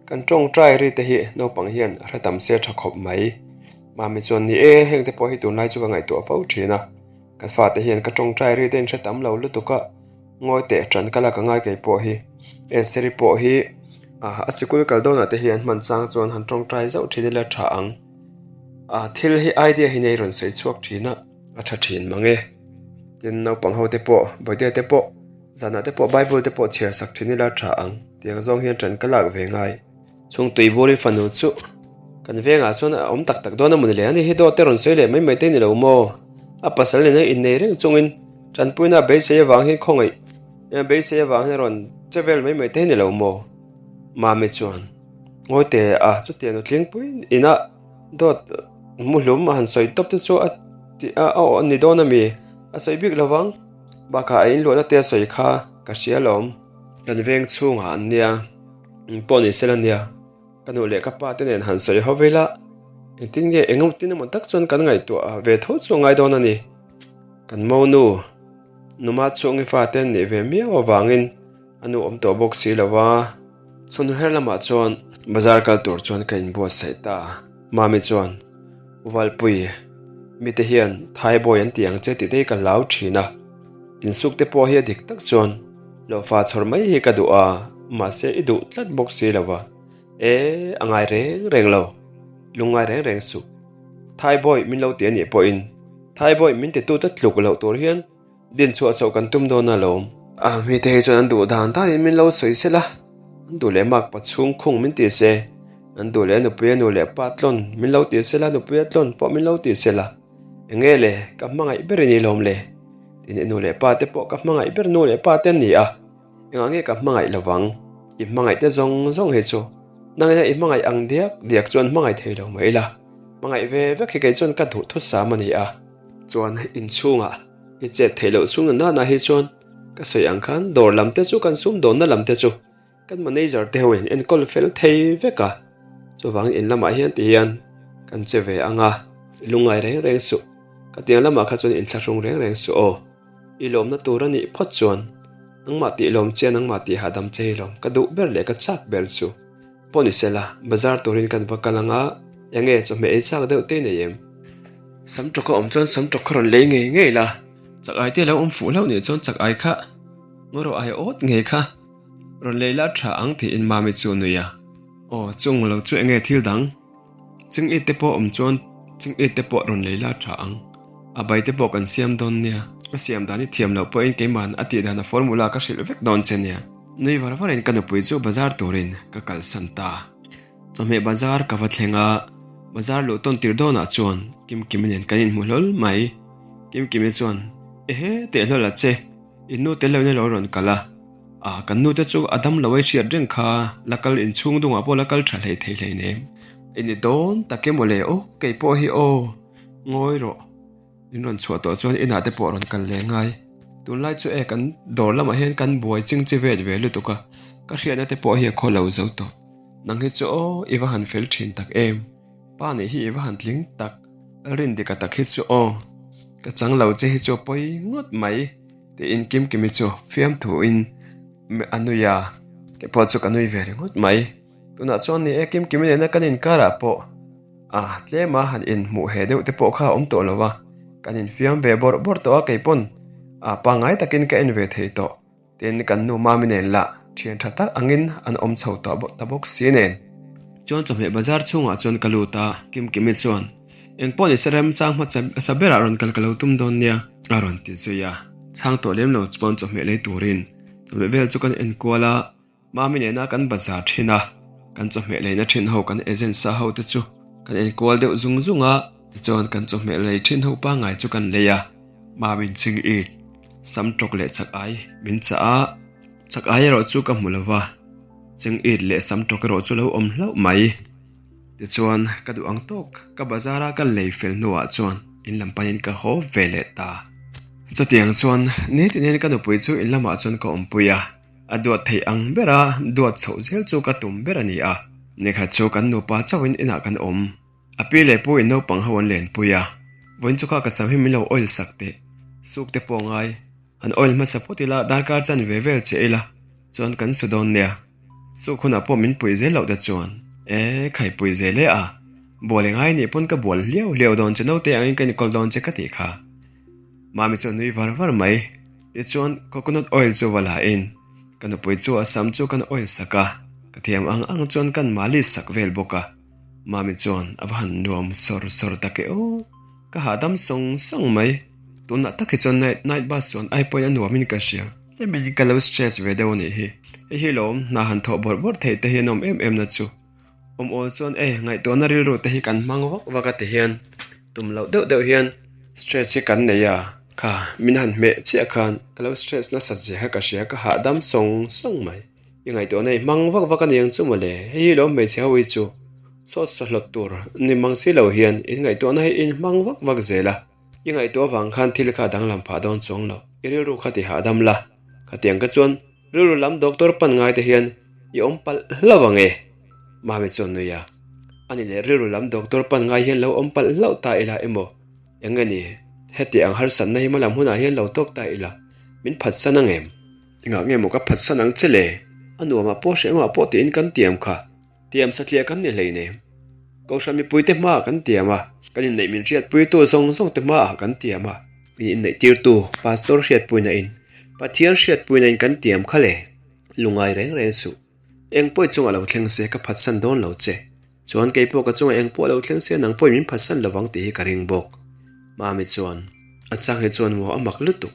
Speaker 1: kan tawngtai ri te hi naupang hian a hre tam se tha khawp mai. Mami chuan ni e, heng te pawh hi tunlai chu ka ngaihtuah fo thin a. Ka fate hian ka tawngtai ri te in hre tam lo lutuk a, ngawi teh tan ka lak a ngai kei pawh hi. Eseri pawh hi a sikul kal dawnah te hian hman chang chuan han tawngtai zauh thin ila tha ang. A thil hi idea hi nei rawn sawi chhuak thin a. A tha thin mang e. Tin, naupang ho te pawh, Bawihtea te pawh, zanah te pawh Bible te pawh chhiar sak thin ila tha ang. Tiang zawng hian tan ka lak ve ngai. Chhungtui Buri fanu chu kan vengah chuan a awm tak tak dawn a mawni le. Ani hi dawt te rawn sawi leh mai mai te ni lo maw? A pasal nena innei reng chungin tanpuina a beisei avang hian khawngaih beisei avang hian a rawn che vel mai mai te ni lo maw? Mami chuan ngawi teh a, chutiang nutlingpui inah Dawt muhlum a han sawi tawp te chu a tih a a aw ni dawn a mi? A sawi bik lo vang. Bakah a inluahna te a sawi kha ka hria alawm. Kan veng chhungah an nia, eng pawh ni sela nia, ka nu leh ka pa te nen han sawi ho vel a. Engtin nge engtin emaw tak chuan kan ngaihtuah ve tho chu a ngai dawn a ni. Kan monu Numa chhungi fate an nih ve miau avangin a nu awm tawh bawk si lo va. Chhun her lamah chuan bazar kal tur chuan ka inbuatsaih ta a. Mami chuan, U Valpui, mite hian Thaibawi an ti ang che tih te hi ka hlau thin a. Insuk te pawh hi a dik tak chuan lohfa chhawr mai hi ka duh a, mahse i duh tlat bawk si lo va. E, a ngai reng reng lo. Lungngai reng reng suh. Thaibawi min lo ti a nih pawhin Thaibawi min titute tluk loh tur hian Din chhuah chhoh kan tum dawn alawm. A mite hi chuan an duh dan danin min lo sawi sel a, an duh leh mak pa chhung khung min ti se, an duh leh nupui a nu leh pa tlawn min lo ti sel a, nupui a tlawn pawh min lo ti sel a, eng nge le, ka hmangaih ber i ni lawm le? Tin, i nu leh pa te pawh ka hmangaih ber nu leh pa te an ni a, engah nge ka hmangaih lovang? I hmangaih te zawng zawng hi chu nangina i hmangaih ang diak diak chuan hmangaih thei lo mai la, hmangaih ve vek hi kei chuan ka duh thusam a ni a. Chuan inchhungah i chet theih loh chhung nana nana hi chuan ka sawi ang khan dawr lam te chu kan sumdawnna lam te chu kan manager te ho in enkawl fel thei vek a, chuvangin in lamah hian ti hian kan che ve ang a, i lungngai reng reng suh, ka tiang lamah kha chuan inthlahrung reng reng suh aw, i lawmna tur a nih phawt chuan nangmah tih lawm che nangmah tih hahdam che hi lawm ka duh ber leh ka chak ber chu. Pawh ni sela, bazar turin kan va kal ang a, enge chawhmeh ei chak deuh te nei em? Sam tawk a awm chuan sam tawk kha rawn lei ngei ngei la, chak ai te lo awm fuh hlauh nih chuan chak ai kha ngaw rawh ai awt ngei kha rawn lei la tha ang tiin Mami chu a nui a. Aw, chung lo chu enge thil dang? Ching it te pawh awm chuan ching it te pawh rawn lei la tha ang. A bai te pawh kan siam dawn nia. A siam dan i thiam loh pawhin keima'n a tih dan a formula ka hrilh vek dawn che nia. Nui var varin ka nupui chu bazar turin ka kalsan ta. Chawhmeh bazar ka va thleng a, bazar luh tawn tir dawnah chuan Kimkimi nen kan inhmu hlawl mai. Kimkimi chuan, Ehe, teh hlawl a che, in nu tel loin a lo rawn kal a. A, kan nu te chu a dam lo ei hriat reng kha, la kal inchhung dungah pawh la kal tha hlei thei hlei nem. I ni dawn tak emaw le aw, kei pawh hi aw, ngawi rawh. In rawn chhuah tawh chuan inah te pawh rawn kal leh ngai. Tunlai chu e kan dawr lamah hian kan buai ching chi vet ve lutuk a, ka hriatna te pawh hi a khaw lo zo tawh. Nang hi chu aw, i va han fel thin tak em. Pa nih hi i va han tling tak, Rindika tak hi chu aw. Ka chang lo che hi chu a pawi ngawt mai tiin Kimkimi chu fiamthuin a nui a, kei pawh chu ka nui ve ringawt mai. Tunah chuan ni e Kimkimi nena kan inkarah pawh a tlema han inhmuh he deuh te pawh kha a awm tawh lo a, kan infiam ve bawrh bawrh tawh a kei pawn a pangngai takin ka en ve thei tawh. Tin, kan nu Mami nen lah thian tha tak angin an awm chho tawh ta bawk si nen. Chuan chawhmeh bazar chhungah chuan ka lut a, Kimkimi chuan, Eng pawh nise remchang hmasa berah rawn kal ka lo tum dawn nia, a rawn ti zui a. Chhang tawh lem lo chuan chawhmeh lei turin chawhmeh vel chu kan enkual a. Mami nena kan bazar thin a, kan chawhmeh leina thin ho kan agent sa ho te chu kan enkual deuh zung zung a, tichuan kan chawhmeh lei thin ho pangngai chu kan lei a, Mami'n ching it, sam tawk leh chak ai min chah a, chak ai erawh chu ka hmu lo va, ching it leh sam tawk erawh chu lo awm hlauh mai. Tichuan ka duh ang tawk ka bazar a ka lei fel hnuah chuan in lam panin ka haw ve leh ta. Chutiang chuan nitin hian ka nupui chu in lamah chuan ka awmpui a. A duat theih ang bera duat chhoh zel chu ka tum ber a ni a, nikhat chu kan nupa chauhin inah kan awm. A pi leh pu in naupang ho an lenpui a, vawiin chu kha ka sam hi min lo oil sak teh, suk te pawh ngai. Han oil hmasa phawt ila darkar chan ve vel che ila chuan kan su dawn nia. Suk hunah pawh min pui zel loh te chuan e khai pui zel e a, bual i ngai nih pawn ka bual hliau hliau dawn che naute angin ka inkawl dawn che ka tih kha. Mami chu a nui var var mai. Tichuan coconut oil chu va la in ka nupui chu a sam chu kan oil sak a, ka thiam ang ang chuan kan malis sak vel bawk a. Mami chuan a va han nuam sawr sawr tak e aw, ka hahdam sawng sawng mai. Tunah tak hi chuan night night bus chuan ai pawhin a nuamin ka hria. Hemi ka lo stress ve deuh a nih hi. Hei hi lawm hna han thawh bawrh bawrh theih te hi a nawm em em na chu. Awm awl chuan e, ngaihtuahna rilru te hi kan hmang vak vak a ti hian tum loh deuh deuh hian stress hi kan nei a, kha min han hmeh chiah khan ka lo stress nasat zia kha ka hria ka hahdam sawng sawng mai. I ngaihtuahna i hmang vak vak a ni ang chu mawle, hei hi lo hmeichhe ho hi chu sawt sawhlawt tur ni mang si lo hian in ngaihtuahna hi in hmang vak vak zel a, i ngaihtuah avang khan thil kha danglam phah dawn chuang lo, i rilru kha ti hahdam la, khatiang ka chuan Rilru lam doctor pan ngai te hian i awm palh hlauh ang e, Mami chuan nui a. Ani leh rilru lam doctor pan ngai hian lo awm palh hlauh ta ila emaw? Eng nge ni? Heti ang harsatna hi hmalam hunah hian lo tawk ta ila, min phatsan ang em? Engah nge maw ka phatsan ang che le? A nuamah pawh hrehawmah pawh tiin kan tiam kha. Tiam satliah kan ni hleinem. Kohhran mipuite hmaah kan tiam a, kan inneih min hriatpuitu zawng zawngte hmaah kan tiam a. Min inneihtirtu Pastor hriatpuina in, Pathian hriatpuina in kan tiam kha le? Lungai reng reng suh. Eng pawh i chungah lo thleng se ka phatsan dawn lo che. Chuan kei pawh ka chungah eng pawh lo thleng se nang pawhin min phatsan lovang tih hi ka ring bawk. Mami chuan, A chang hi chuan maw a mak lutuk.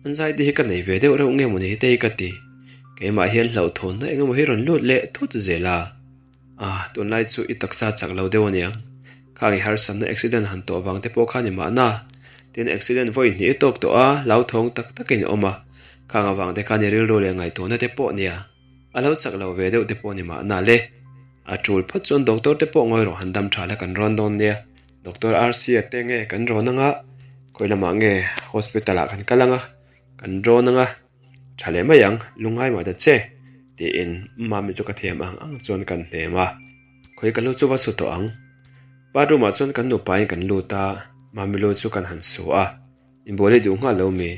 Speaker 1: An zai te hi ka nei ve deuh reuh nge maw ni te hi ka ti. Keimah hian hlauhthawnna eng emaw hi rawn lut leh thut zel a. Ah, tunlai chu i taksa chak lo deuh aniang. Khang i harsatna accident han tawh vang te pawh kha ni mahna. Tin, accident vawi hnih i tawk tawh a, hlauthawng tak takin i awm a. Khang avang te khan i rilru leh ngaihtuahna te pawh nia. A lo chak lo ve deuh te pawh ni mahna le. A tul phawt chuan doctor te pawh ngawi rawh han dam tha la kan rawn dawn nia. Doctor RC-a te nge kan rawn anga, khawi lamah nge hospital ah kan kal anga, kan rawn anga. Tha leh mai ang, lungngai mah ta che, tiin Mami chu ka thiam ang ang chuan kan hnem a. Khawi ka lu chu va su tawh ang. Bathroom ah chuan kan nupain kan lut a, Mami lu chu kan han su a. Inbual i duh nghal lo mi?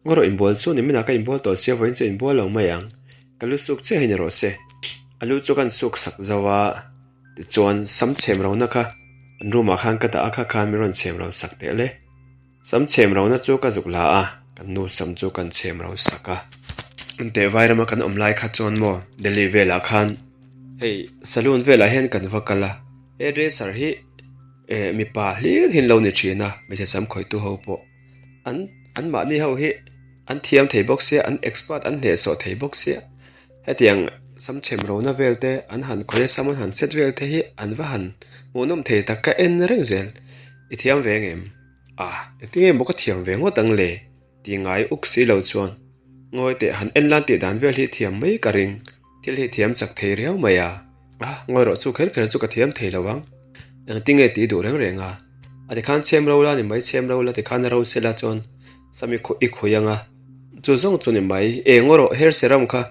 Speaker 1: Ngaw rawh inbual chu niminah ka inbual tawh sia vawiin chu inbual lo mai ang. Ka lu suk chiah hi ni rawh se. A lu chu kan suk sak zo a, tichuan sam chhem rona kha an room ah khan ka dah a kha khan min rawn chhem ro sak teh le. Sam chhem rona chu ka zuk la a, kan nu sam chu kan chhem ro sak a. Enteh Vairama kan awm lai kha chuan maw Delhi velah khan hei saloon velah hian kan va kal a, hairdresser hi eh mipa hlir hi an lo ni thin a, hmeichhe sam khawihtu ho pawh an an mahni ho hi an thiam thei bawk sia an expert an hnehsawh thei bawk sia hetiang sam chhem rona vel te an han khawih a sam an han set vel te hi an va han hmuhnawm thei tak ka en reng zel i thiam ve ang em? Ah, engtin nge maw ka thiam ve ngawt ang le? Ti ngai uk si lo chuan ngawi teh han en lan tih dan vel hi thiam mai ka ring, thil hi thiam chak thei riau mai a. Ah, ngawi rawh chu kher kher chu ka thiam thei lo ang. Engtin nge tih duh reng reng a? A tikhan chhem ro la ni mai, chhem ro la tikhan a ro sela chuan sam i i khawi ang a. Chu zawng chu ni mai, e ngaw rawh hair serum kha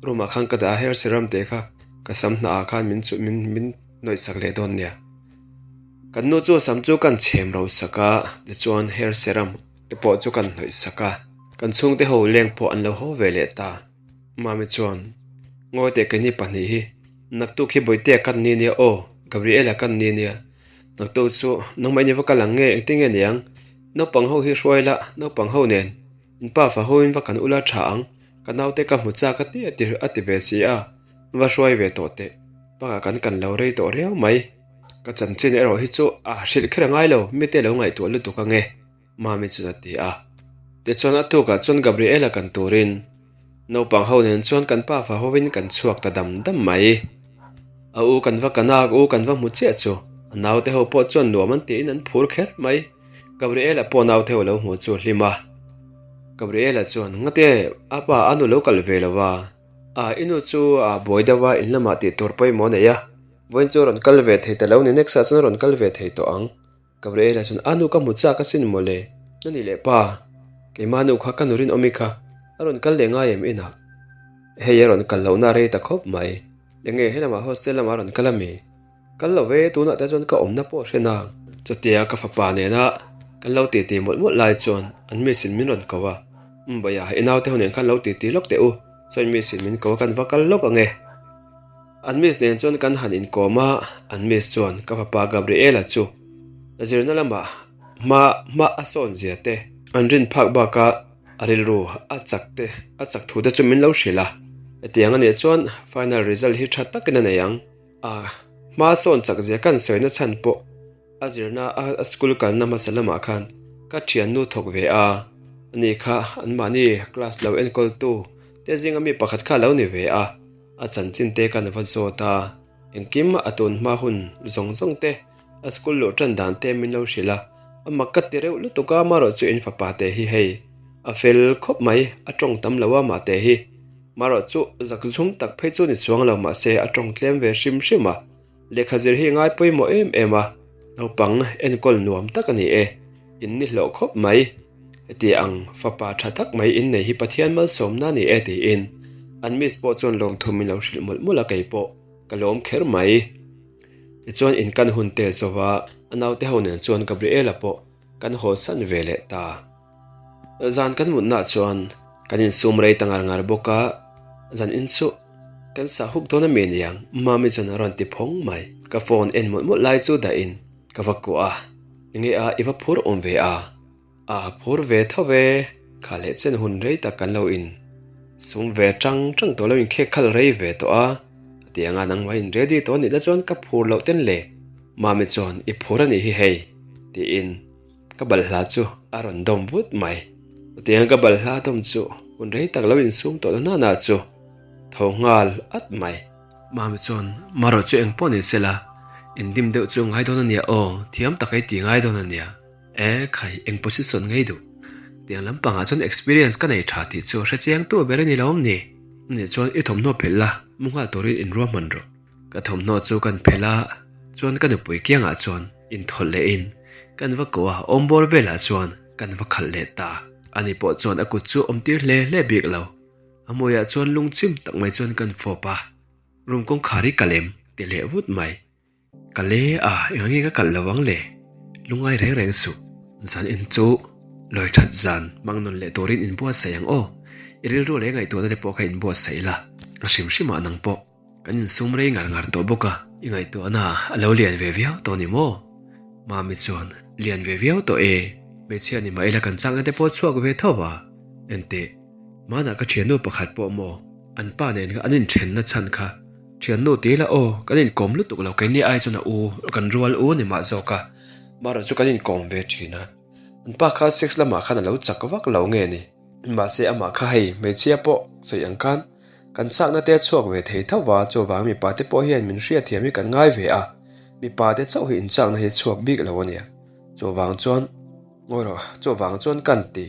Speaker 1: room ah khan ka dah a, hair serum teh kha ka sam hnah ah khan min chu min min nawih sak leh dawn nia. Kan nu chu sam chu kan chhem ro sak a, tichuan hair serum te pawh chu kan hnawih sak a, kan chhungte ho leng pawh an lo haw ve leh ta. Mami chuan, Ngawi teh keini pahnih hi, naktuk hi Bawihtea kan ni nia aw, Gabriela kan ni nia. Naktuk chu nangmah in i va kal ang nge, engtin nge niang? Naupang ho hi hruai la, naupang ho nen in pa fa ho in va kan ula tha ang, ka naute ka hmu chak a ti a ti a ti ve si a, va hruai ve tawh teh. Bakah kan kan lo rei tawh riau mai. Ka chanchin erawh hi chu a hrilh kher a ngai lo, mite lo ngaihtuah lutuk ang e, Mami chuan a ti a. Tichuan a tukah chuan Gabriela kan turin naupang ho nen chuan kan pa fa hovin kan chhuak ta dam dam mai. A u kan va kan a, ka u kan va hmu chiah chu a naute ho pawh chuan nuam an tiin an phur kher mai. Gabriela pawh naute ho lo hmuh chu a hlim a. Gabriela chuan, Ngate, a pa a nu lo kal ve lo va. A, i nu chu a buai deuh a, in lamah tih tur pawimawh a nei a. Vawiin chu a rawn kal ve thei ta lo ni, next ah chuan a rawn kal ve thei tawh ang. Gabriela chuan, A nu ka hmu chak asin mawle, na ni leh pa, keimah nu kha ka nu rinawmi kha a rawn kal leh ngai em inah? Hei a rawn kal lohna a rei ta khawp mai, enge helamah hostel lamah a rawn kal ami? Kal lo ve, tunah te chuan ka awmna pawh a hre nang. Chutia ka fapa nena kan lo titi mawlh mawlh lai chuan an miss in min rawn ko a, Mumbai ah i naute ho nen khan lo titi lawk teh u, chuan miss in min ko a kan va kal lawk ange. An miss nen chuan kan han inkawm a, an miss chuan ka fapa Gabriela chu zirna lamah hma hma a sawn zia te, an rin phak baka a rilru a chak te a chak thu te chu min lo hrilh a, hetiang anih chuan final result hi tha takin a nei ang, a hma sawn chak zia kan sawina chhan pawh A zirna a school kalna hmasa lamah khan ka thiannu thawk ve a, ani kha anmahni class lo enkawltu te zinga mi pakhat kha a lo ni ve a, a chanchin te khan a va zawt a, engkim a tun hma hun zawng zawng te a school luh tan dan te min lo hrilh a, a mak ka ti reuh lutuk a marawh chu in fapa te hi hei a fel khawp mai a tawng tam lo a mah te hi marawh chu zakzum tak phei chu ni chuang lo mahse a tawng tlem ve hrim hrim a. Lehkha zir hi ngai pawimawh em em a, naupang enkawl nuam tak a ni e, in ni hlawh khawp mai. Heti ang fapa tha tak mai in nei hi Pathian malsawmna a ni e tiin an miss pawh chuan lawmthu min lo hrilh mawlh mawlh a kei pawh ka lawm kher mai. Tichuan in kan hun te zova a naute ho nen chuan Gabriela pawh kan haw san ve leh ta. Zan kan mutnaah chuan kan insum rei ta ngar ngar bawk a, zan in chu kan sah huk dawn a mi niang Mami chuan a rawn ti phawng mai. Ka phone en mawlh mawlh lai chu dahin ka va kuah a, enge a i va phur awm ve a? A phur ve tho ve, kha leh chen hun rei tak kan lo in sum ve tang tang tawh lo in khek khalh rei ve tawh a, a ti anga nangmah in ready tawh a nih la chuan ka phur loh ten le Mami chuan i phur a nih hi hei tiin ka balhla chu a rawn dawm vut mai. Chutianga ka balhla dawm chu hun rei tak lo insum tawh na nana chu tho nghal at mai. Mami chuan marawh chu engpawh ni sela indim deuh chu ngai dawn a nia aw, thiam tak ei ti ngai dawn a nia. E khai, eng position ngei duh? Tiang lampangah chuan experience ka nei tha tih chu hre chiang tu ber a ni lo awm ni? Nih chuan i thawmhnaw phelh la, mu nghal turin inruahman rawh. Ka thawmhnaw chu kan phelh a, chuan ka nupui kiangah chuan inthawlh lehin kan va koh a, awmbawr velah chuan kan va khalh leh ta. Ani pawh chuan a kut chu awmtir hle hle bik lo. A hmuiah chuan lungchim tak mai chuan kan fawp a, room kawngkhar hi ka lem ti leh vut mai. Ka le a, eng ange ka kalh lo ang le? Lungai reng reng suh. Zan en chu lawi that zan hmang nawn leh turin inbuatsaih ang aw. I rilru leh ngaihtuahna te pawh kha inbuatsaih la. A hrim hrimah nang pawh kan insum rei ngar ngar tawh bawk a. I ngaihtuahna a lo lian ve viau tawh ni maw? Mami chuan, Lian ve viau tawh e. Hmeichhia ni mah ila kan chakna te pawh chhuak ve tho a. Enteh, hmanah ka thiannu pakhat pawh maw? An pa nen kha an inthenna chhan kha Thiannu ti ila aw, kan inkawm lutuk lo keini ai chuan a u, kan rual u ni mah zawk a, marawh chu kan inkawm ve thin a. An pa kha sex lamah khan a lo chak vak lo nge ni? Mahse amah kha hei hmeichhia pawh sawi ang khan kan chakna te a chhuak ve thei tho va, chuvang mipa te pawh hian min hriatthiam hi kan ngai ve a, mipa te chauh hi inchakna hi a chhuak bik lo a nia. Chuvang chuan. Ngawi rawh, chuvang chuan kan ti.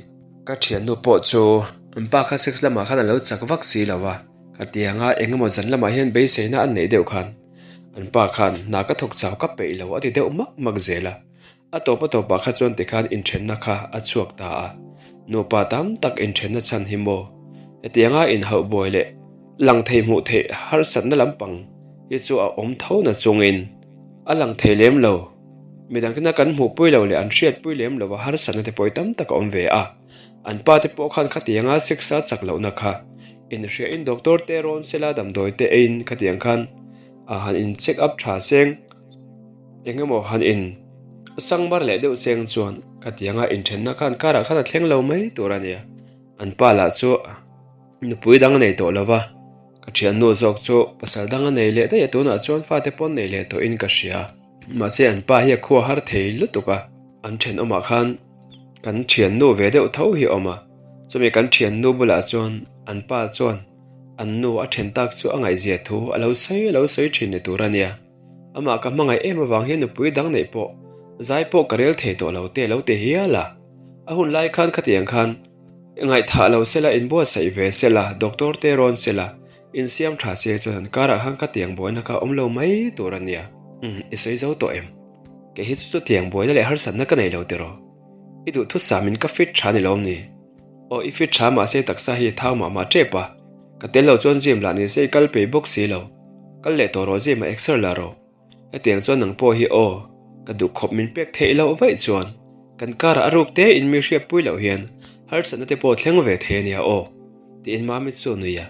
Speaker 1: Ka thiannu pawh chu an pa kha sex lamah khan a lo chak vak si lo a, ka ti ang a, eng emaw zan lamah hian beiseina an neih deuh khan an pa khan hna ka thawk chau ka peih lo a ti deuh mak mak zel a. A tawp a tawpah kha chuan tikhan inthenna kha a chhuak ta a, nupa tam tak inthenna chhan hi maw? Hetianga inhauh buai leh lang thei hmuh theih harsatna lampang hi chu a awm tho na chungin a lang thei lem lo. Midang tena kan hmuhpui lo leh an hriatpui lem lova harsatna te pawh tam tak a awm ve a. An pa te pawh khan khatianga sex a chak lohna kha inhriain doctor te rawn sela damdawi te eiin khatiang khan a han in check up tha seng eng emaw han in sang mar leh deuh seng chuan khatianga inthenna khan karah khan a thleng lo mai tur a nia. An pa lah chu nupui dang a nei tawh lova. Ka thiannu zawk chu pasal dang a nei leh daih a tunah chuan fate pawn nei leh tawhin ka hria. Mahse an pa hi a khua har thei lutuk a, an thenawmah khan kan thiannu ve deuh tho hi a awm a, chumi kan thiannu bulah chuan an pa chuan an nu a then tak chu a ngaihzia thu a lo sawi a lo sawi thin ni tur a nia. Amah ka hmangaih em avang hian nupui dang neih pawh zai pawh ka rel thei tawh lo te a lo ti hial a, a hun lai khan khatiang khan ngaihthah lo sela inbuatsaih ve sela doctor te rawn sela Insiam tha se chuan an karah khan ka tiang buaina kha awm lo mai tur a nia. Umm, i sawi zo tawh em? Kei hi chu chutiang buaina leh harsatna ka nei lo tiraw? I duhthusam in ka fit tha ni lawm ni? Aw, i fit tha mahse taksa hi i thau mah mah tep a. Ka tel lo chuan gym lah ni se i kal pei bawk si lo. Kal leh tawh rawh gym ah exer la rawh. Hetiang chuan nang pawh hi aw, ka duh khawp min pek theih loh vaih chuan kan karah a ruk te in mi hriat pui loh hian harsatna te pawh thleng ve thei a nia aw, tiin Mami chu a nui a.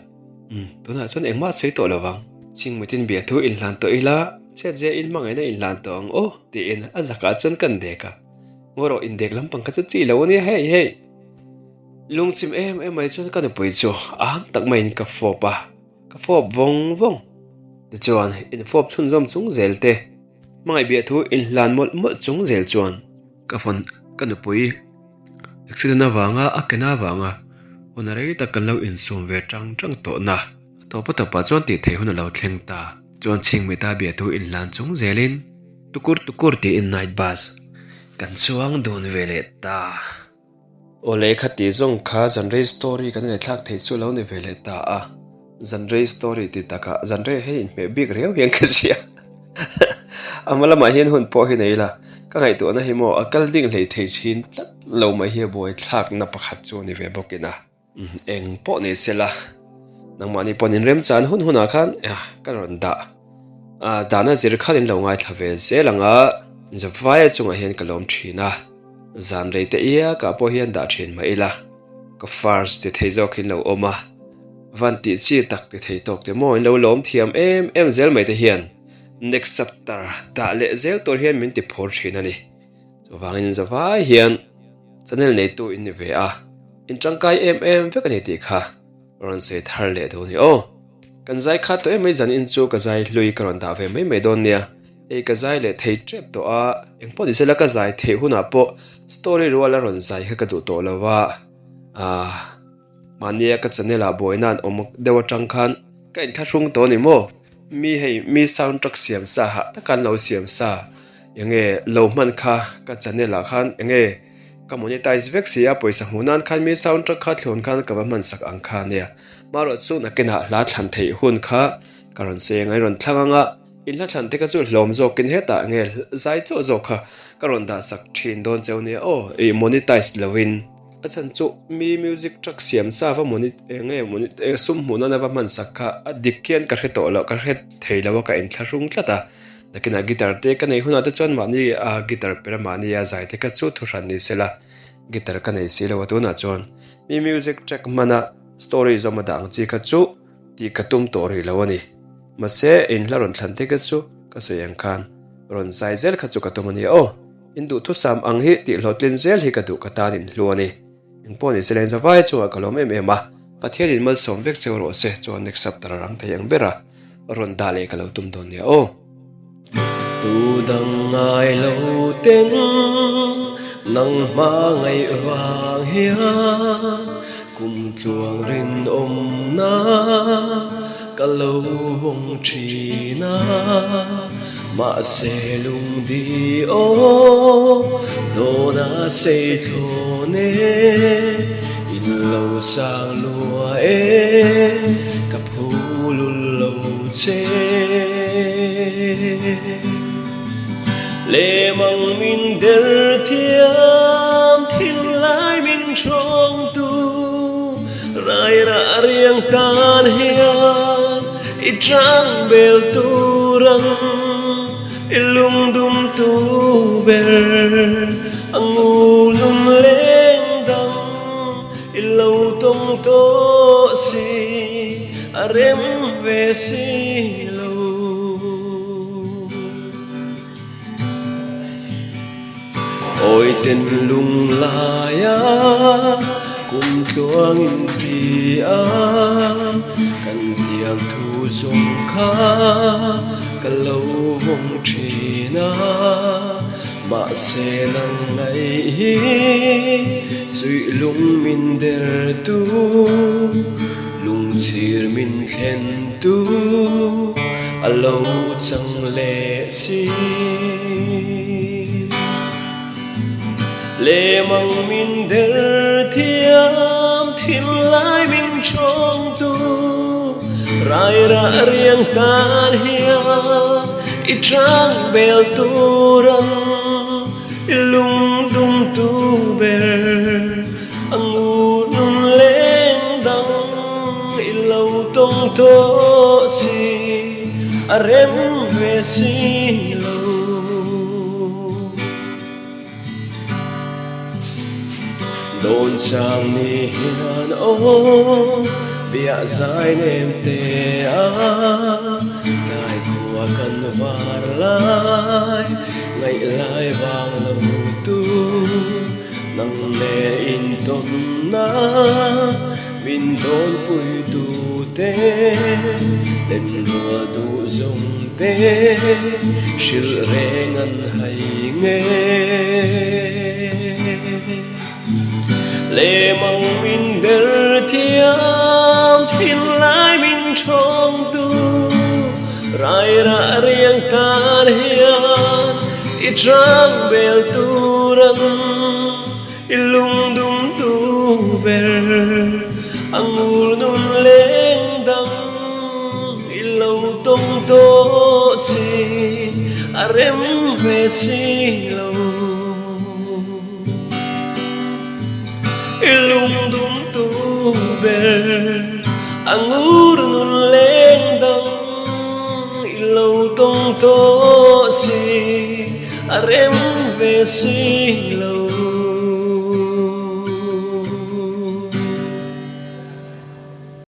Speaker 1: Umm, tunah chuan engmah sawi tawh lo vang. Chhingmitin biathu inhlan tawh ila, chet zia in hmangaihna inhlan tawh ang aw, tiin a zakah chuan kan dek a. Ngaw rawh indek lampang kha chu chi lo a nia hei hei. Lungchim em em mai chuan ka nupui chu am tak maiin ka fawp a. Ka fawp vawng vawng. Tichuan, infawp chhunzawm chung zel te, hmangaih biah thu inhlan mawlh mawlh chung zel chuan ka phone ka nupui accident avanga a kena avanga hun a rei tak kan lo insum ve tang tang tawh na. A tawp a tawpah chuan tih theih hun a lo thleng ta. Chuan chhingmita biah thu inhlan chung zelin tukur tukur tiin night bus kan chuang dun ve leh ta. Awle kha tih zawng kha Zanrei story kan ngaihthlak thei chu lo ni ve leh ta a, Zanrei story ti takah Zanrei hian inhmeh bik riau hian ka hria a hma lamah hian hun pawh hi nei ila ka ngaihtuahna hi maw a kal ding hlei thei thin tlat lo mai hi a buaithlakna pakhat chu a ni ve bawkin a. Eng pawh ni se la, nangmahni pawhin inremchan hun hunah khan ka rawn dah. Dahna zir khan in lo ngaithla ve zel ang a, Zavaia chungah hian ka lawm thin a, zan rei te iakah pawh hian dah thin mah ila, ka first ti thei zawk hi in lo awm a, van tih chi tak ti thei tawk te maw in lo lawm thiam em em zel mai te hian next chapter dah leh zel tur hian min ti phur thin a ni. Chuvangin Zavai hian channel neitu in ni ve a, in tangkai em em vek a ni tih kha. Rawn sawi thar leh dawn hi aw. Kan zai khat tawh em mai zan in chu ka zai hlui ka rawn dah ve mai mai dawn nia. Hei ka zai leh thei tep tawh a, engpawh ni sela ka zai theih hunah pawh story ruala rawn zai kha ka duh tawh lo a. Aah mahnia ka channel ah buaina an awm deuh atang khan ka inthlahrung tawh a ni maw? Mi hei mi sound track siam sa hah taka an lo siam sa enge lo hman kha ka channel ah khan enge Ka monetize vek si a, pawisa hmuh nan khan mi sound track kha thlun khan ka va hman sak ang kha nia. Marawh chu nakinah hla thlan theih hun kha ka rawn sawi ang a, i rawn thlang ang a, in hla thlan te kha chu hlawm zawkin hetah nge zai chauh zawk kha ka rawn dah sak thin dawn cheu nia aw, i monetize loin. A chhan chu mi music track siam sa va moni eng nge sum hmuh nana va hman sak kha a dik hian ka hre tawh loh, ka hre thei lo a, ka inthlahrung tlat a. Nakinah guitar te ka neih hunah te chuan mahni a guitar per a mahni a zai te kha chu thu hran ni sela guitar ka nei si lo a tunah chuan mi music track hmana story zawm a dah ang chi kha chu tih ka tum tawh rih lo a ni. Mahse inhla rawn thlan te kha chu ka sawi ang khan rawn zai zel kha chu ka tum a nia aw. In duhthusam ang hi tih hlawhtlin zel hi ka duh ka tan inhlu a ni. Engpawh ni sela in zavai chungah ka lawm em em a, Pathian in malsawm vek cheu rawh se chuan next chapter a rang thei ang ber a, rawn dah leh ka lo tum dawn nia aw.
Speaker 2: Tu dang ngai lo ten nang hmangaih vang hian kum tluang rinawmna ka lo vawng thin a. Mahse lungdi aw dawna sei thlawn e, in lo sang lua e, ka phu lul lo che. Lemang min der thiam thinlai min thawng tu, rairah riang tan hian I chang bel tur ang, i lungdum tu ber a ngulum leng dang, i lo tawng tawh si, a rem ve si lo. Awiten lunglaia kum tluangin ti a, kan tiang thu zawng kha ka lo vawng thin a. Mahse nang ngaih hi suih lung min der tu, lungchhir min thlen tu a lo chang leh si. Lemang min der thiam thinlai min chawng tu rairah riang tan hian i chang bel tur ang i lungdum tu ber a ngunun leng dang i lo tawng tawh si a rem ve si lo. Dawn chang ni hian aw biah zai nem te a, tlai khua kan var lai ngaih lai vang lo tu nang nen intawnna min dawnpui tu te lenrual duh zawng te hrilh reng an hai nge. Lemang min ber thiam thinlai min thawng tu rairah riang tan hian i chang bel tur ang i lungdum tu ber a ngur nun leng dang i lo tawng tawh si a rem ve si lo. I lungdum tu ber a ngur nun leng dang i lo tawng. tawh si, a rem ve si lo.